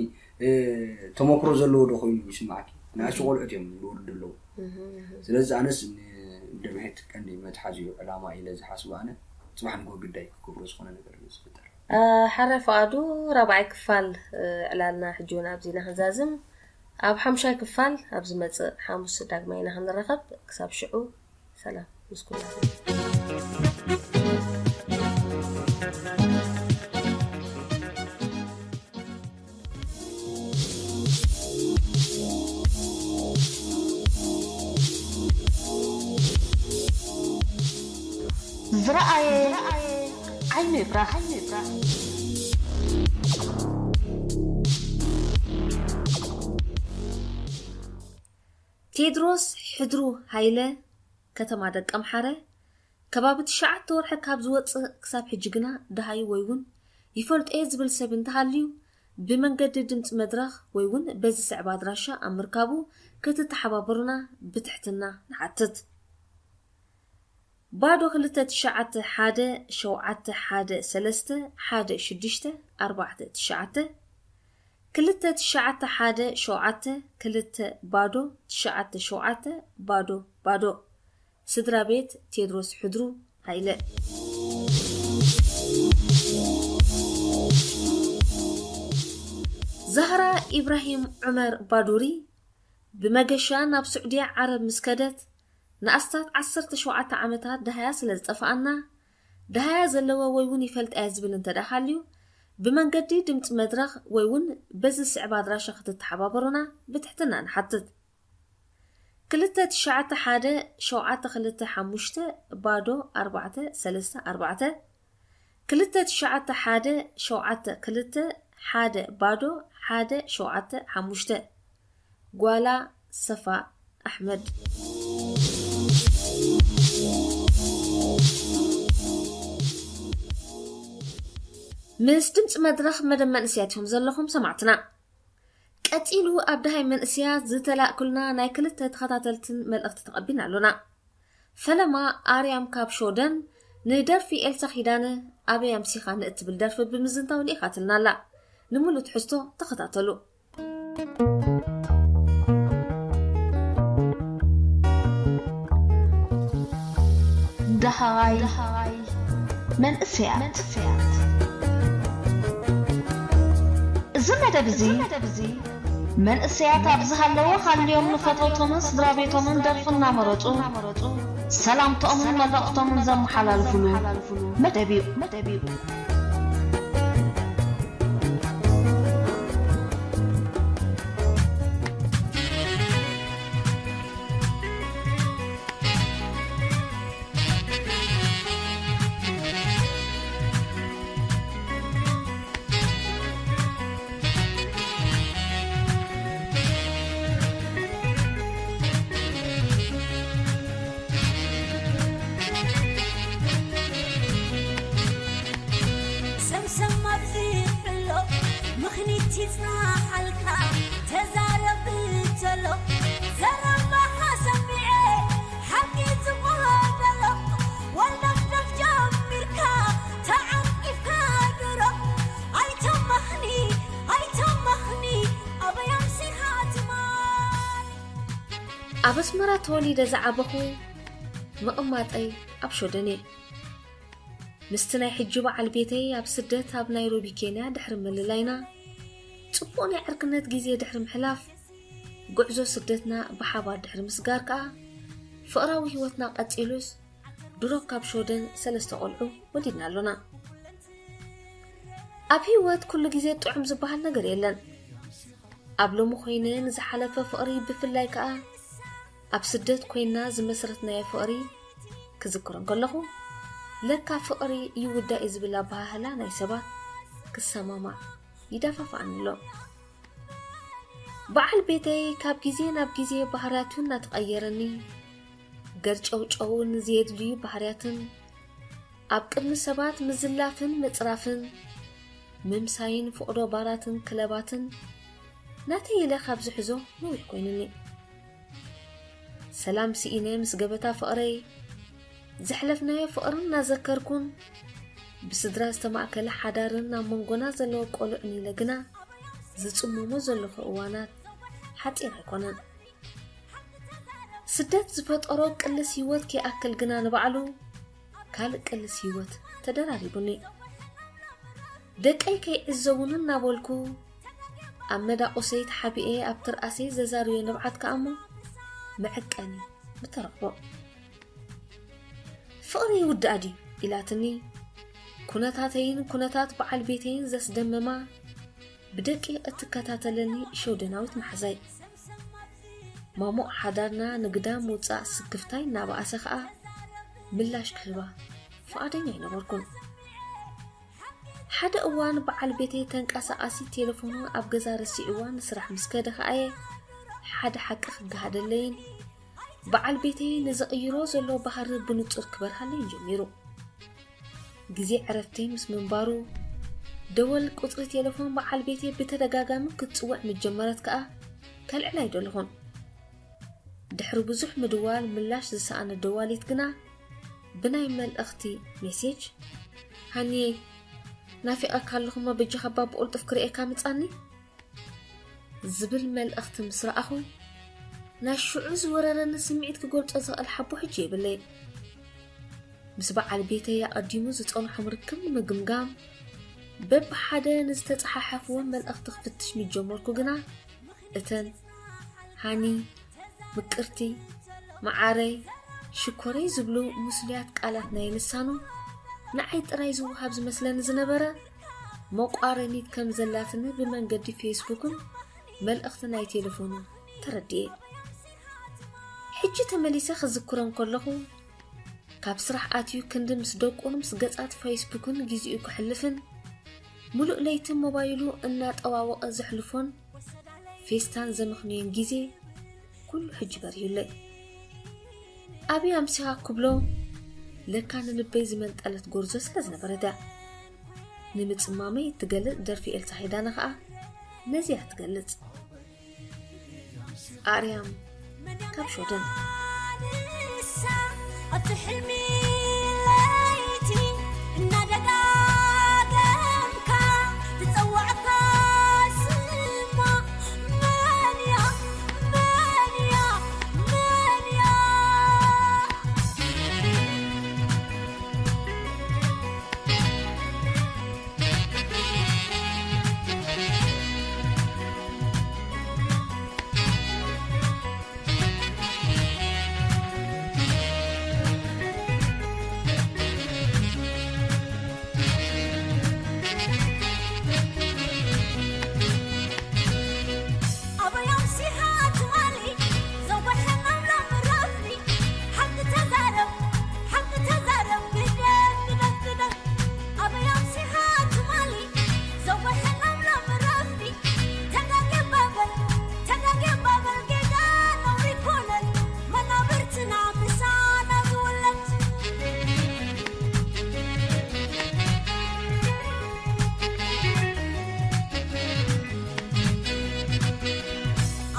ተመክሮ ዘለዎ ዶ ኮይኑ ይስማዓኪ? ንኣሽቱ ቆልዑት እዮም ዝወርዱ ኣለዉ። ስለዚ ኣነስ ንደምሒት ቀንዲ መትሓዚ እዩ ዕላማ ኢለ ዝሓስቡ ኣነ። ፅባሕ ንጎ ግዳይ ክገብሮ ዝኾነ ነገር እዩ ዝፍጠር። ሓረ ፍቓዱ ራብዓይ ክፋል ዕላልና ሕጂ እውን ኣብዚ ኢና ክንዛዝም። ኣብ ሓምሻይ ክፋል ኣብ ዝመፅእ ሓሙስ ዳግማይ ኢና ክንረኸብ። ክሳብ ሽዑ ሰላም ምስ ኩላትና። ዝረኣየ ዓይኑ ይፍራሕ። ቴድሮስ ሕድሩ ሃይለ፣ ከተማ ደቀምሓረ፣ ከባቢ ትሽዓተ ወርሒ ካብ ዝወፅእ ክሳብ ሕጂ ግና ደሃዩ ወይ እውን ይፈልጦ እየ ዝብል ሰብ እንተሃልዩ ብመንገዲ ድምፂ መድረኽ ወይ እውን በዚ ዝስዕብ ኣድራሻ ኣብ ምርካቡ ክትተሓባበሩና ብትሕትና ንሓትት። ባዶ ክልተ ትሽዓተ ሓደ ሸውዓተ ሓደ ሰለስተ ሓደ ሽዱሽተ ኣርባዕተ ትሽዓተ፣ ክልተ ትሽዓተ ሓደ ሸውዓተ ክልተ ባዶ ትሽዓተ ሸውዓተ ባዶ ባዶ። ስድራ ቤት ቴድሮስ ሕድሩ ሃይለ። ዛህራ ኢብራሂም ዑመር ባዱሪ ብመገሻ ናብ ስዑድያ ዓረብ ምስ ከደት ንኣስታት ዓሰርተ ሸውዓተ ዓመታት ደሃያ ስለ ዝጠፍኣና፣ ደሃያ ዘለዋ ወይ እውን ይፈልጣ እየ ዝብል እንተ ደኣ ሃልዩ፣ ብመንገዲ ድምፂ መድረኽ ወይ እውን በዚ ዝስዕብ ኣድራሻ ክትተሓባበሩና ብትሕትና ንሓትት። ክልተ ትሽዓተ ሓደ ሸውዓተ ክልተ ሓሙሽተ ባዶ ኣርባዕተ ሰለስተ ኣርባዕተ፣ ክልተ ትሽዓተ ሓደ ሸውዓተ ክልተ ሓደ ባዶ ሓደ ሸውዓተ ሓሙሽተ። ጓላ ሰፋ ኣሕመድ። ምስ ድምፂ መድረኽ መደብ መንእስያት ኢኹም ዘለኹም ሰማዕትና። ቀፂሉ ኣብ ደሃይ መንእስያት ዝተላእኩልና ናይ ክልተ ተኸታተልትን መልእኽቲ ተቐቢልና ኣሎና። ፈለማ ኣርያም ካብ ሾደን ንደርፊ ኤልሳ ኪዳነ ኣበይ ኣምሲኻኒ እትብል ደርፊ ብምዝንታው ልኢኻትልና ኣላ። ንምሉእ ትሕዝቶ ተኸታተሉ። ደሃይ መንእስያት። እዚ መደብ እዚ መንእሰያት ኣብ ዝሃለዉ ሃልዮም ንፈተውቶምን ስድራ ቤቶምን ደርፊ እናመረፁ ሰላምተኦምን መልእኽቶምን ዘመሓላልፍሉ መደብ እዩ። ኣብ ኣስመራ ተወሊደ ዝዓበኹ፣ ምቕማጠይ ኣብ ሾደን እየ። ምስቲ ናይ ሕጂ በዓል ቤተይ ኣብ ስደት ኣብ ናይሮቢ ኬንያ ድሕሪ ምልላይና፣ ጽቡቕ ናይ ዕርክነት ግዜ ድሕሪ ምሕላፍ፣ ጉዕዞ ስደትና ብሓባር ድሕሪ ምስጋር ከኣ፣ ፍቕራዊ ህይወትና ቀጺሉስ፣ ድሮ ካብ ሾደን ሰለስተ ቆልዑ ወሊድና ኣሎና። ኣብ ህይወት ኩሉ ግዜ ጥዑም ዝበሃል ነገር የለን። ኣብ ሎሚ ኮይነ ንዝሓለፈ ፍቕሪ ብፍላይ ከኣ ኣብ ስደት ኮይና ዝመስረትናዮ ፍቕሪ ክዝክሮ እንከለኹ ለካ ፍቕሪ ይውዳእ እዩ ዝብል ኣበሃህላ ናይ ሰባት ክሰማማዕ ይደፋፍኣኒ ኣሎ። በዓል ቤተይ ካብ ግዜ ናብ ግዜ ባህርያቱ እናተቐየረኒ፣ ገርጨውጨውን ዘየድልዩ ባህርያትን፣ ኣብ ቅድሚ ሰባት ምዝላፍን ምጽራፍን፣ ምምሳይን ፍቕዶ ባራትን ክለባትን፣ ናተይ ኢለ ካብ ዝሕዞ ነዊሕ ኮይኑኒ። ሰላም ስኢነ ምስ ገበታ ፍቕረይ፣ ዘሕለፍናዮ ፍቕርን እናዘከርኩን፣ ብስድራ ዝተማእከለ ሓዳርን ኣብ መንጎና ዘለዎ ቆልዑን ኢለ ግና ዝጽመሞ ዘለኹ እዋናት ሓጺር ኣይኮነን። ስደት ዝፈጠሮ ቅልስ ህይወት ከይኣክል ግና ንባዕሉ ካልእ ቅልስ ህይወት ተደራሪቡኒ። ደቀይ ከይዕዘቡኒ እናበልኩ ኣብ መዳቑሰይ ተሓቢኤ ኣብ ትርኣሰይ ዘዛርዮ ንብዓት ከኣ እሞ መዐቀኒ ምተረኽቦ። ፍቕሪ ይውዳእ ድዩ ኢላትኒ፣ ኩነታተይን ኩነታት በዓል ቤተይን ዘስደመማ፣ ብደቂቕ እትከታተለኒ ሸውደናዊት መሓዛይ። ማሙቕ ሓዳርና ንግዳም ምውጻእ ስክፍታይ እናበኣሰ ኸኣ ምላሽ ክህባ ፍቓደኛ ኣይነበርኩን። ሓደ እዋን በዓል ቤተይ ተንቀሳቓሲት ቴሌፎኑ ኣብ ገዛ ረሲዕዋ ንስራሕ ምስ ከደ ኸኣ'የ ሓደ ሓቂ ክገሃደለይን በዓል ቤተይ ንዝቕይሮ ዘሎ ባህሪ ብንጹር ክበርሃለይን ጀሚሩ። ግዜ ዕረፍተይ ምስ ምንባሩ፣ ደወል ቁጽሪ ቴሌፎን በዓል ቤተይ ብተደጋጋሚ ክትጽውዕ ምስ ጀመረት ከኣ ከልዕላ ኣይደለኹን። ድሕሪ ብዙሕ ምድዋል ምላሽ ዝሰኣነ ደዋሊት ግና ብናይ መልእኽቲ ሜሴጅ፣ "ሃኒየይ፣ ናፊቐካ ኣለኹ እሞ በጃኻ እባ ብቕልጡፍ ክርእየካ ምጻኒ?" ዝብል መልእኽቲ ምስ ረኣኹ፣ ናይ ሽዑ ዝወረረኒ ስምዒት ክገልጾ ዝኽእል ሓቦ ሕጂ የብለይን። ምስ በዓል ቤተይ ኣቐዲሙ ዝጸንሖም ርክብ ንምግምጋም፣ በብሓደ ንዝተጸሓሓፍዎም መልእኽቲ ክፍትሽ ምስ ጀመርኩ ግና፣ እተን ሃኒ፣ ምቅርቲ፣ መዓረይ፣ ሽኮረይ ዝብሉ ምስሉያት ቃላት ናይ ልሳኑ ንዓይ ጥራይ ዝወሃብ ዝመስለኒ ዝነበረ፣ መቋረኒት ከም ዘላትኒ ብመንገዲ ፌስቡክን መልእኽቲ ናይ ቴሌፎኑን ተረዲኤ። ሕጂ ተመሊሰ ክዝክሮ እንከለኹ፣ ካብ ስራሕ ኣትዩ ክንዲ ምስ ደቁን ምስ ገጻት ፌስቡክን ግዜኡ ከሕልፍን፣ ምሉእ ለይቲ ሞባይሉ እናጠዋወቐ ዘሕልፎን ፌስታን ዘመኽንዮን ግዜ ኩሉ ሕጂ በሪሁለይ። ኣበይ ኣምሲኻ ክብሎ፣ ለካ ንልበይ ዝመንጠለት ጎርዞ ስለ ዝነበረት እያ። ንምጽማመይ እትገልጽ ደርፊ ኤልሳ ሄዳነ ኸኣ ነዚኣ ትገልጽ። ኣርያም ካብ ሾደን። ኣብቲ ሕልሚ ለይቲ እናደጋገምካ ትጸዋዕካ ስማ፣ መን እያ፣ መን እያ፣ መን እያ?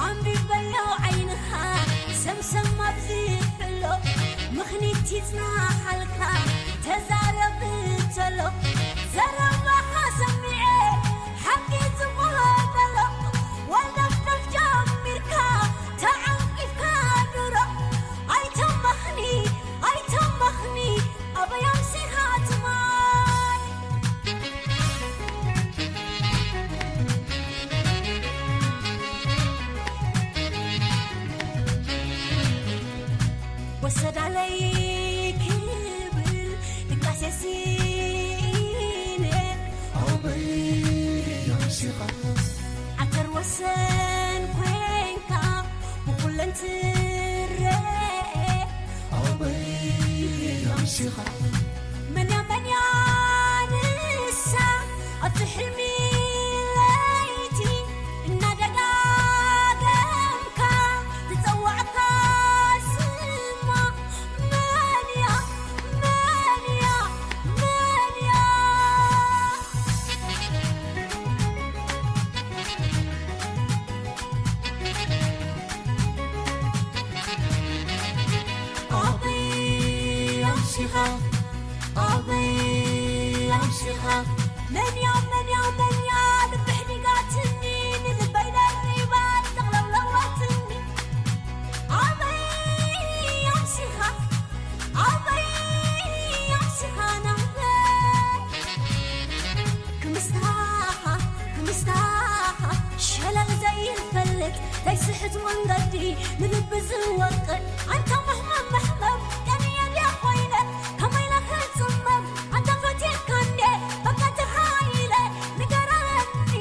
ኣንቢበዮ ዓይንኻ ሰምሰም ኣብዚ ሕሎ፣ ምኽኒት ይጽናሓልካ ተዛረብ ተሎ፣ ዘረባኻ ሰሚዐ ሓቂ ዝጎደሎ፣ ወልደፍደፍ ጀሚርካ ተዓንቂፍካ ድሮ፣ ኣይተመኽኒ ኣይተመኽኒ ኣበይ ኣምሲኻ ትማል። ወሰዳለይ ክብል ድቃሴ ስኢነ ኣበይ ኣምሲኻ ዓተር ወሰን ኮይንካ ብኹለን ትረአ ኣበይ ኣምሲኻ መን እያ መን እያ ንሳ ኣብቲ ሕልሚ መን እያ መን እያ መን እያ ልቢ ሕዲጋትኒ ንልበይ ደሪባ ጠቕለውለወትኒ ኣበይ ኣምሲኻ ኣበይ ኣምሲኻ ናበይ ክምስታኻ ክምስታኻ ሸለል ዘይፈልጥ ዘይስሕት መንገዲ ንልቢ ዝወቅል ኣንታ መሕመም መሕመም ቀንየ ድያ ኮይነ ከመይ ኢለ ክጽመም ኣንታ ፈትየካ እንዴ በቃ ተኻኢለ ንገረኒ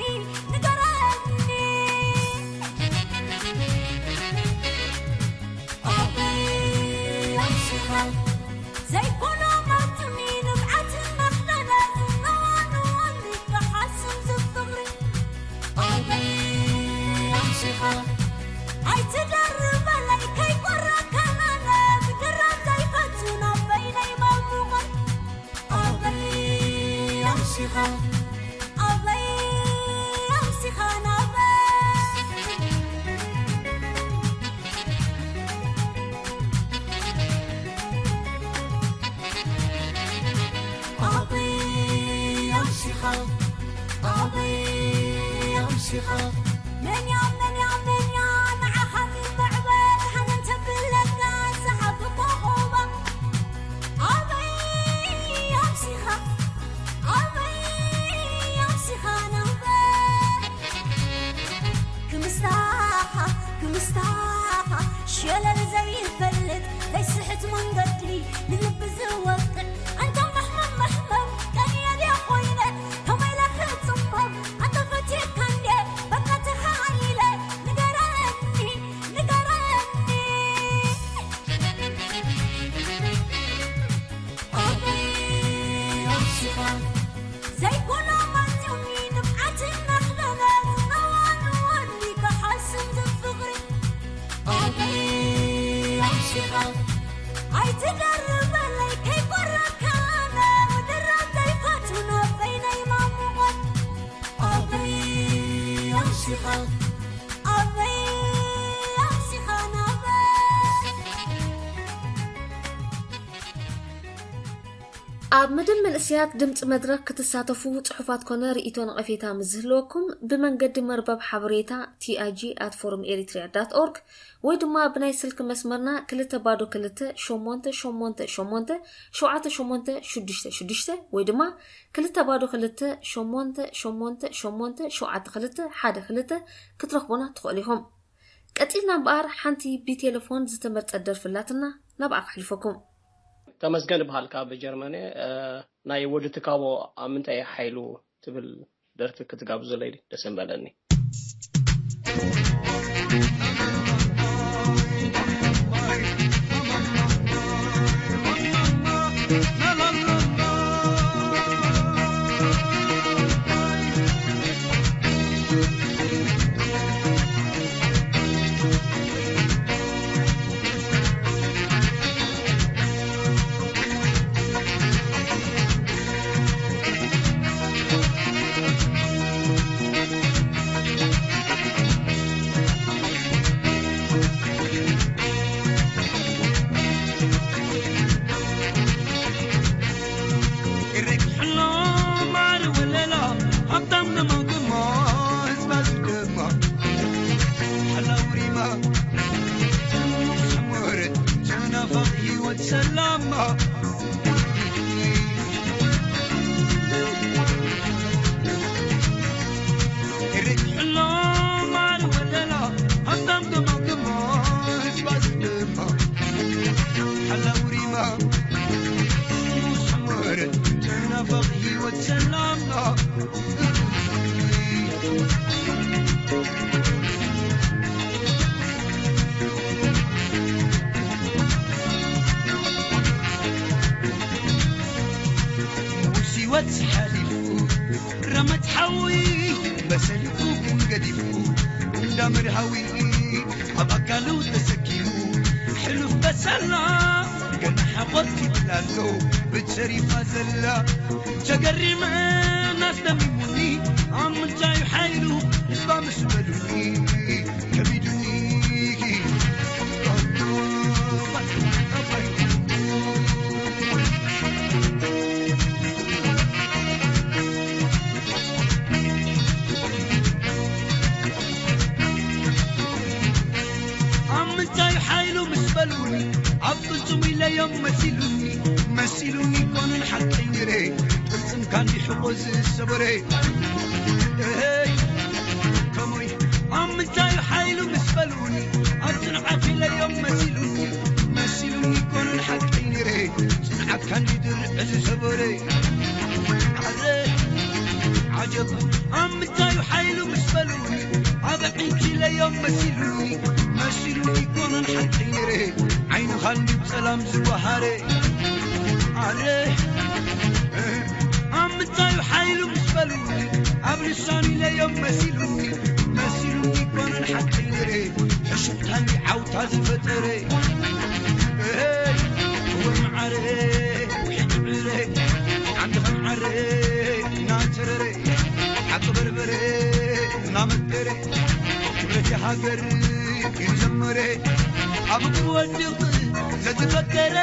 ንገረኒ ኣበይ ኣምሲኻ ዘይኮኖ ማትኒ ንብዓትን መኽበረ ዝነዋንወኒ ክሓስም ዝፍቕሪ ኣበይ ኣምሲኻ ኣይትደርበለይ ከይቆረካ ናነ ምድራብ ዘይፈቱ ናብ በይነይ መሙቐት ኣበይ ኣምሲኻ ኣበይ ኣምሲኻ ናበይ ኣበይ ኣምሲኻ ኣበይ ኣምሲኻ መን እያ መን እያ መን እያ ንዓኻ ዝምዕበል ሃነን ተብለካ ሰሓቢ ኮኾባ ኣበይ ኣምሲኻ ኣበይ ኣምሲኻ ናበይ ክምስታኻ ክምስታኻ ሸለል ዘይፈልጥ ዘይስሕት መንገዲ ንልቢ ዝወቅል ኣንታ መሕመም መሕመም ቀንየ ድየ ኮይነ ከመይ ኢለ ክጽመም ኣንታ ፈትየካ እንድየ በቃ ተኻኢለ ንገረኒ ንገረኒ ኣበይ ኣምሲኻ ዘይኮኖ ማትኒ ንብዓትን መኽበረ ዝነዋንወኒ ክሓስም ዝፍቕሪ ኣበይ ኣምሲኻ ኣይትደርበለይ ከይቆረካነ ምድራብ ዘይፈቱ ናብ በይነይ ማሙቐት ኣበይ ኣምሲኻ ኣበይ ኣምሲኻ ናበይ ኣብ መደብ መንእሰያት ድምፂ መድረክ ክትሳተፉ ፅሑፋት ኮነ ርእይቶ ነቐፌታ ምስ ዝህልወኩም ብመንገዲ መርበብ ሓበሬታ ቲኣጂ ኣት ፎረም ኤሪትሪያ ዳት ኦርግ ወይ ድማ ብናይ ስልኪ መስመርና ክልተ ባዶ ክልተ ሸሞንተ ሸሞንተ ሸሞንተ ሸውዓተ ሸሞንተ ሽዱሽተ ሽዱሽተ ወይ ድማ ክልተ ባዶ ክልተ ሸሞንተ ሸሞንተ ሸሞንተ ሸውዓተ ክልተ ሓደ ክልተ ክትረኽቡና ትኽእሉ ኢኹም። ቀጺልና እምበኣር ሓንቲ ብቴሌፎን ዝተመርጸት ደርፊ ኣላትና፣ ናብኣ ከሕልፈኩም። ተመስገን እበሃል ካብ ጀርመን እየ። እ፣ ናይ ወዲ ትካቦ ኣብ ምንታይ ሓይሉ ትብል ደርፊ ክትጋብዙለይ ደስ ምበለኒ። በሉኒ፣ ኣብ ቅልጽሙ ኢለዮም መሲሉኒ፣ መሲሉኒ ኮኑን ሓቀይ ነይረ፣ ቅልጽምካ እንዲሕቆ ዝሰበረ። እሄይ፣ ከመይ ኣብ ምንታይ ሓይሉ ምስ በሉኒ፣ ኣብ ጽንዓት ኢለዮም መሲሉኒ፣ መሲሉኒ ኮኑን ሓቀይ ነይረ፣ ጽንዓትካ እንዲ ድርዕ ዝሰበረ። ኣረ፣ ዓጀብ፣ ኣብ ምንታይ ሓይሉ ምስ በሉኒ፣ ኣብ ዕንኪለዮም መሲሉኒ፣ መሲሉኒ ኮኑን ሓቀይ ነይረ፣ ዓይንኻ እንዲ ጸላም ዝወሃረ። ኣረ፣ ኣብ ምንታይ ሓይሉ ምስ በሉኒ፣ ኣብ ልሳኑ ኢለዮም መሲሉኒ፣ መሲሉኒ ኮኑን ሓቀይ ነይረ፣ ሕሹኽታኒ ዓውታ ዝፈጠረ። እሄይ፣ እወ መዓረ፣ ውሒድ ዕረ፣ ዓንዲ ከም ዓረ እናተረረ፣ ሓቂ በርበረ እናመከረ፣ ክብረት ሃገር ይዘመረ፣ ኣብ እግሩ ወድቕ ለዝፈከረ።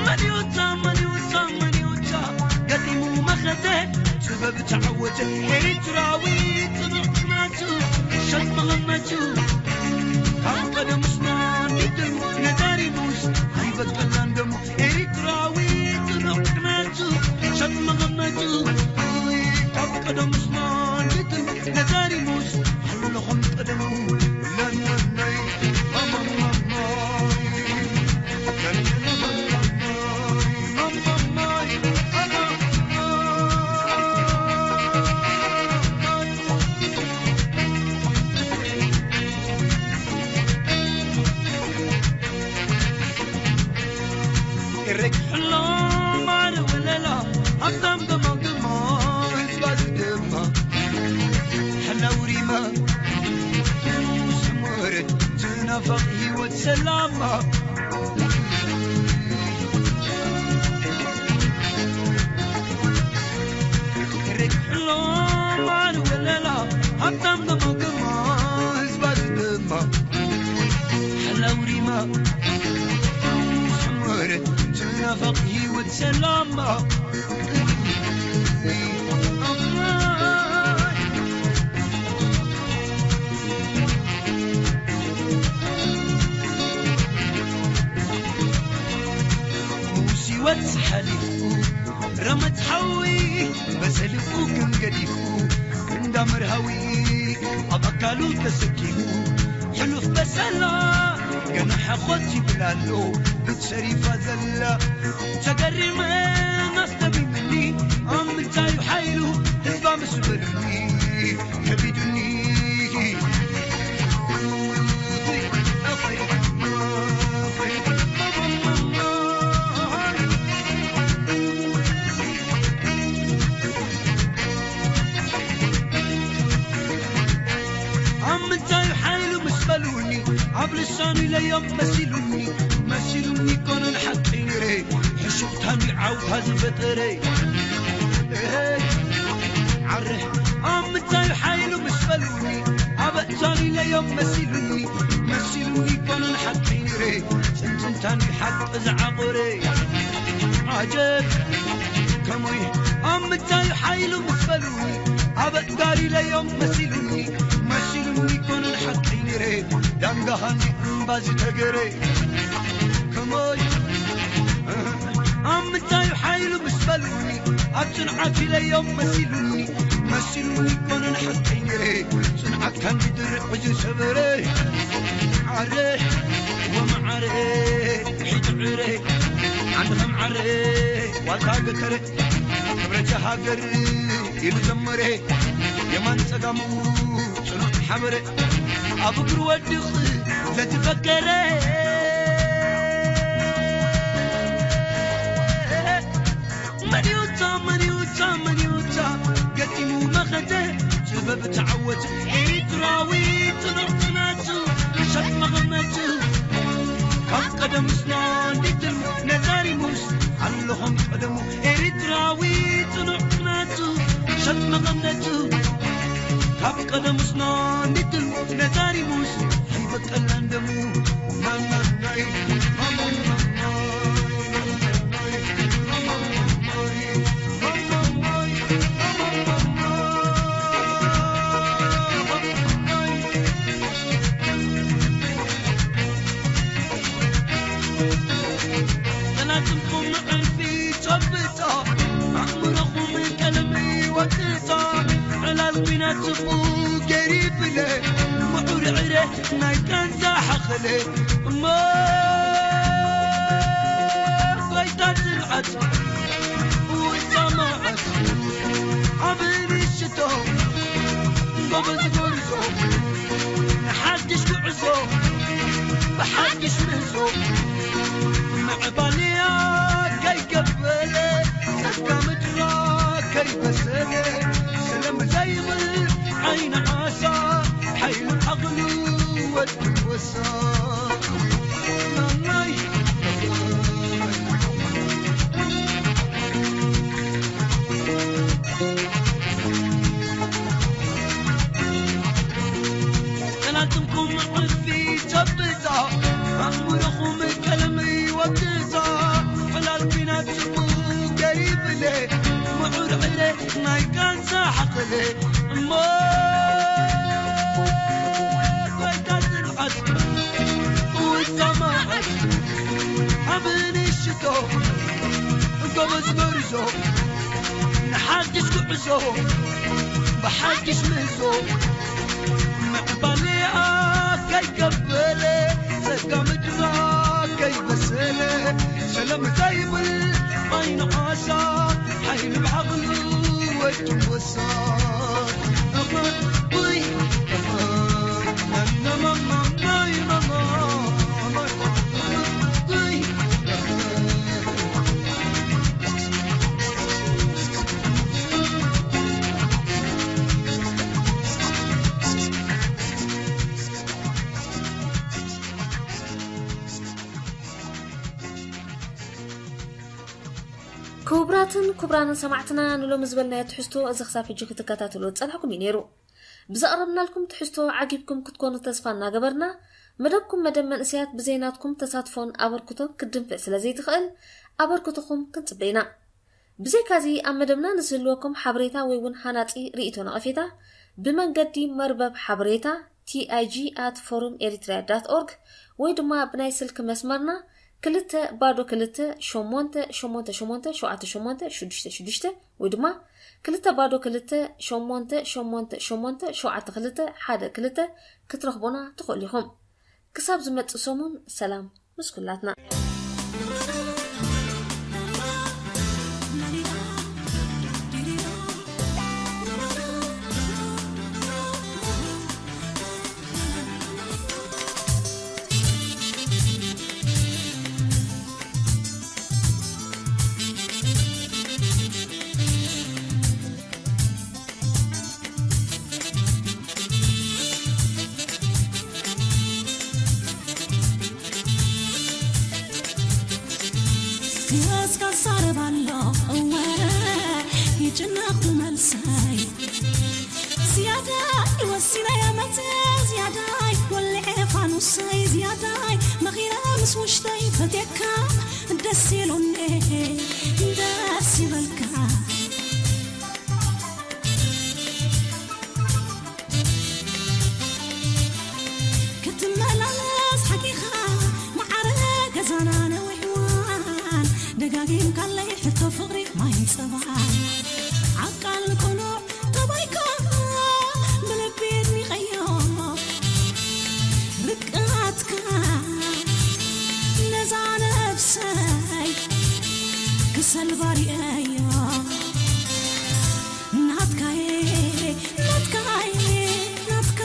መን ይውታ፣ መን ይውታ፣ መን ይውታ፣ ገጢሙ መኸተ፣ ጥበብ ተዓወተ፣ ኤርትራዊ ጽኑዕ ጽናቱ፣ ሸጥ መቐመቱ፣ ካብ ቀደሙስ ናዲድን ነዛሪሙስ፣ ኣይበቀላን ደሙ፣ ኤርትራዊ ጽኑዕ ጽናቱ፣ ሸጥ መቐመቱ፣ ካብ ቀደሙስ ናዲድን ነዛሪሙስ፣ ኣለኹም ቀደሙ፣ ለለለይ፣ ማማማማይ። ርግሕሎም ኣነ ወለላ ሃብታም ገማግማ ህዝባ ዝደማ ሕላው ሪማ ሰመረት ትናፋቕ ህይወት ሰላማ ርግሕሎም ኣነ ወለላ ሃብታም ገማግማ ህዝባ ዝደማ ሕላው ሪማ ሰመረት ትናፋቕ ህይወት ሰላማ ሙስ ይወጽእ ሓሊፉ ረመት ሓዊ በሰሊቑ ከም ገዲፉ እንዳ መርሃዊ ኣብ ኣካሉ ተሰኪሙ ሕሉፍ በሰላ ገና ሓኾት ይብል ኣሎ ብትሰሪፋ ዘላ ተገሪመ ኣስደሚምኒ ኣብ ምንታይ ሓይሉ ህዝባ ምስ በሉኒ ከቢዱኒ ኣብ ምንታይ ሓይሉ ምስ በሉኒ ኣብ ልሳኑ ኢለዮም መሲሉኒ መሲሉኒ ኮነን ሓቀይ ነይረ ሕሹኽታን ዓውታ ዝፈጠረ ዓረ ኣብ ምንታይ ሓይሉ ምስ በሉኒ ኣብ ኣእዛኑ ኢለዮም መሲሉኒ መሲሉኒ ኮነን ሓቀይ ነይረ ጽንጽንታን ሓቂ ዝዓቆረ ዓጀብ ከመይ ኣብ ምንታይ ሓይሉ ምስ በሉኒ ኣብ ኣእጋር ኢለዮም መሲሉኒ መሲሉኒ ኮነን ሓቀይ ነይረ ዳንጋ ሃኒ እምባ ዝተገረ ከመይ ኣብ ምንታይ ሓይሉ ምስ በሉኒ ኣብ ጽንዓት ኢለዮም መሲሉኒ መሲሉኒ ኮነን ሓቀይ ነይረ ጽንዓት ካንዲ ድርዕ ዝሰበረ ዓረ ወመዓረ ሒጥዕረ ዓንዲ ከም ዓረ ዋልታ ገተረ ክብረተ ሃገር ኢሉ ዘመረ የማን ጸጋሙ ጽኑዕ ሓበረ ኣብ እግሩ ወድቕ ለትፈከረ መን ይውታ መን ይውታ መን ይውታ ገጢሙ መኸተ ጥበብ ተዓወተ ኤርትራዊ ጽኑዕ ጽናቱ ሸጥ መቐመቱ ካብ ቀደም ስና እንዲትም ነዛሪሙስ ኣለኹም ቀደሙ ኤርትራዊ ጽኑዕ ጽናቱ ሸጥ መቐመቱ ካብ ቀደም ስና እንዲትም ነዛሪሙስ ኣይበቀላን ደሙ ናናናይ ማማናናይ እዛ ዕላል ኲናት ጽቡቕ ገይሩ ይብለ፣ ምዑር ዕረ ናይ ቃንዛ ሓኸለ እሞ ጎይታ ጽንዓት ውጻ መዓት ዓቢ ንእሽቶ ጎበዝ ጎርዞ ንሓድሽ ጉዕዞ ብሓድሽ ምህዞ ምዕባልያ ከይገበለ ጸጋ ምድራ ከይበሰለ ሰለም ዘይብል ዓይኒ ዓሳ ሓይሊ ዓቕሉ ወዲ ወሳ ናናይ ጠላትኩም ዕርፊ ጨብጣ ኣእምሮኹም ቀለም ይወቅሳ ዕላል ኲናት ጽቡቕ ገይብለ ምዑር ዕረ ናይ ቃንዛ ሓቕለ እሞ ጎይታ ጽንዓት ውጻ መዓት ዓቢ ንእሽቶ ጎበዝ ጎርዞ ንሓድሽ ጉዕዞ ብሓድሽ ምህዞ ምዕባሌኣ ከይገበለ ጸጋ ምድራ ከይበሰለ ሰለም ዘይብል ዓይኒ ዓሳ ሓይሊ ብዓቕሉ ወዲ ወሳ ክቡራትን ክቡራንን ሰማዕትና፣ ንሎሚ ዝበልናዮ ትሕዝቶ እዚ ክሳብ ሕጂ ክትከታተልዎ ዝጸናሕኩም እዩ ነይሩ። ብዘቕረብናልኩም ትሕዝቶ ዓጊብኩም ክትኮኑ ተስፋ እናገበርና፣ መደብኩም መደብ መንእሰያት ብዘይ ናትኩም ተሳትፎን ኣበርክቶን ክትድንፍዕ ስለ ዘይትኽእል፣ ኣበርክቶኹም ክንጽበ ኢና። ብዘይካዚ፣ ኣብ መደብና ንዝህልወኩም ሓበሬታ ወይ እውን ሃናጺ ርእይቶ ነቐፌታ፣ ብመንገዲ መርበብ ሓበሬታ ቲ ኣይ ጂ ኣት ፎሩም ኤሪትሪያ ዳት ኦርግ ወይ ድማ ብናይ ስልኪ መስመርና ክልተ ባዶ ክልተ ሸሞንተ ሸሞንተ ሸሞንተ ሸውዓተ ሸሞንተ ሽዱሽተ ሽዱሽተ ወይ ድማ ክልተ ባዶ ክልተ ሸሞንተ ሸሞንተ ሸሞንተ ሸውዓተ ክልተ ሓደ ክልተ ክትረኽቡና ትኽእሉ ኢኹም። ክሳብ ዝመጽእ ሰሙን ሰላም ምስ ኩላትና። ክስካ ዛረብ ኣሎ እወ ይጭነቕ ብመልሰይ ዝያዳይ ወሲነ መተ ዝያዳይ ወልዐ ፋኑሰይ ዝያዳይ መኺረ ምስ ውሽተይ ፈትየካ ደስ ኢሉኒ ደስ ይበልካ ክትመላለስ ሓቂኻ መዓረ ገዛና ነዊሕ እዋን ደጋጊምካለይ ሕቶ ፍቕሪ ማይ ጸባን ዓቃል ንቅኑዕ ጠባይካ ብልቢ ኣድኒቐዮ ርቃትካ ነዛ ነብሰይ ክሰልባ ርእየዮ ናትካየ ናትካየ ናትካ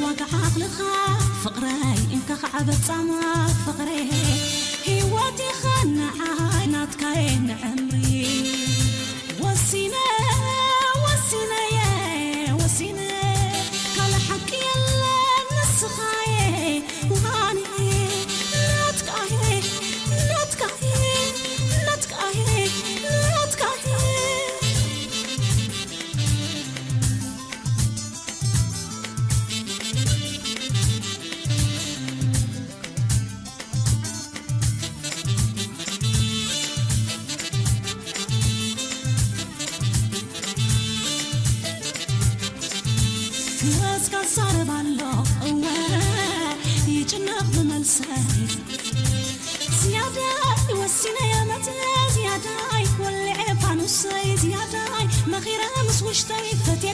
ዋጋ ዓቕልኻ ፍቕረይ እንካ ኸዓ በጻማ ፍቕረይ ህይወት ኢኻ ንዓይ ናትካየ ንዕምሪ ወሲነ ወሲነየ ወሲነ ካልእ ሓቂ የለን ንስኻየ ውሃኒ ናትካየ ናትካየ ናትካየ ናትካየ ንሽጠይ ፈትየ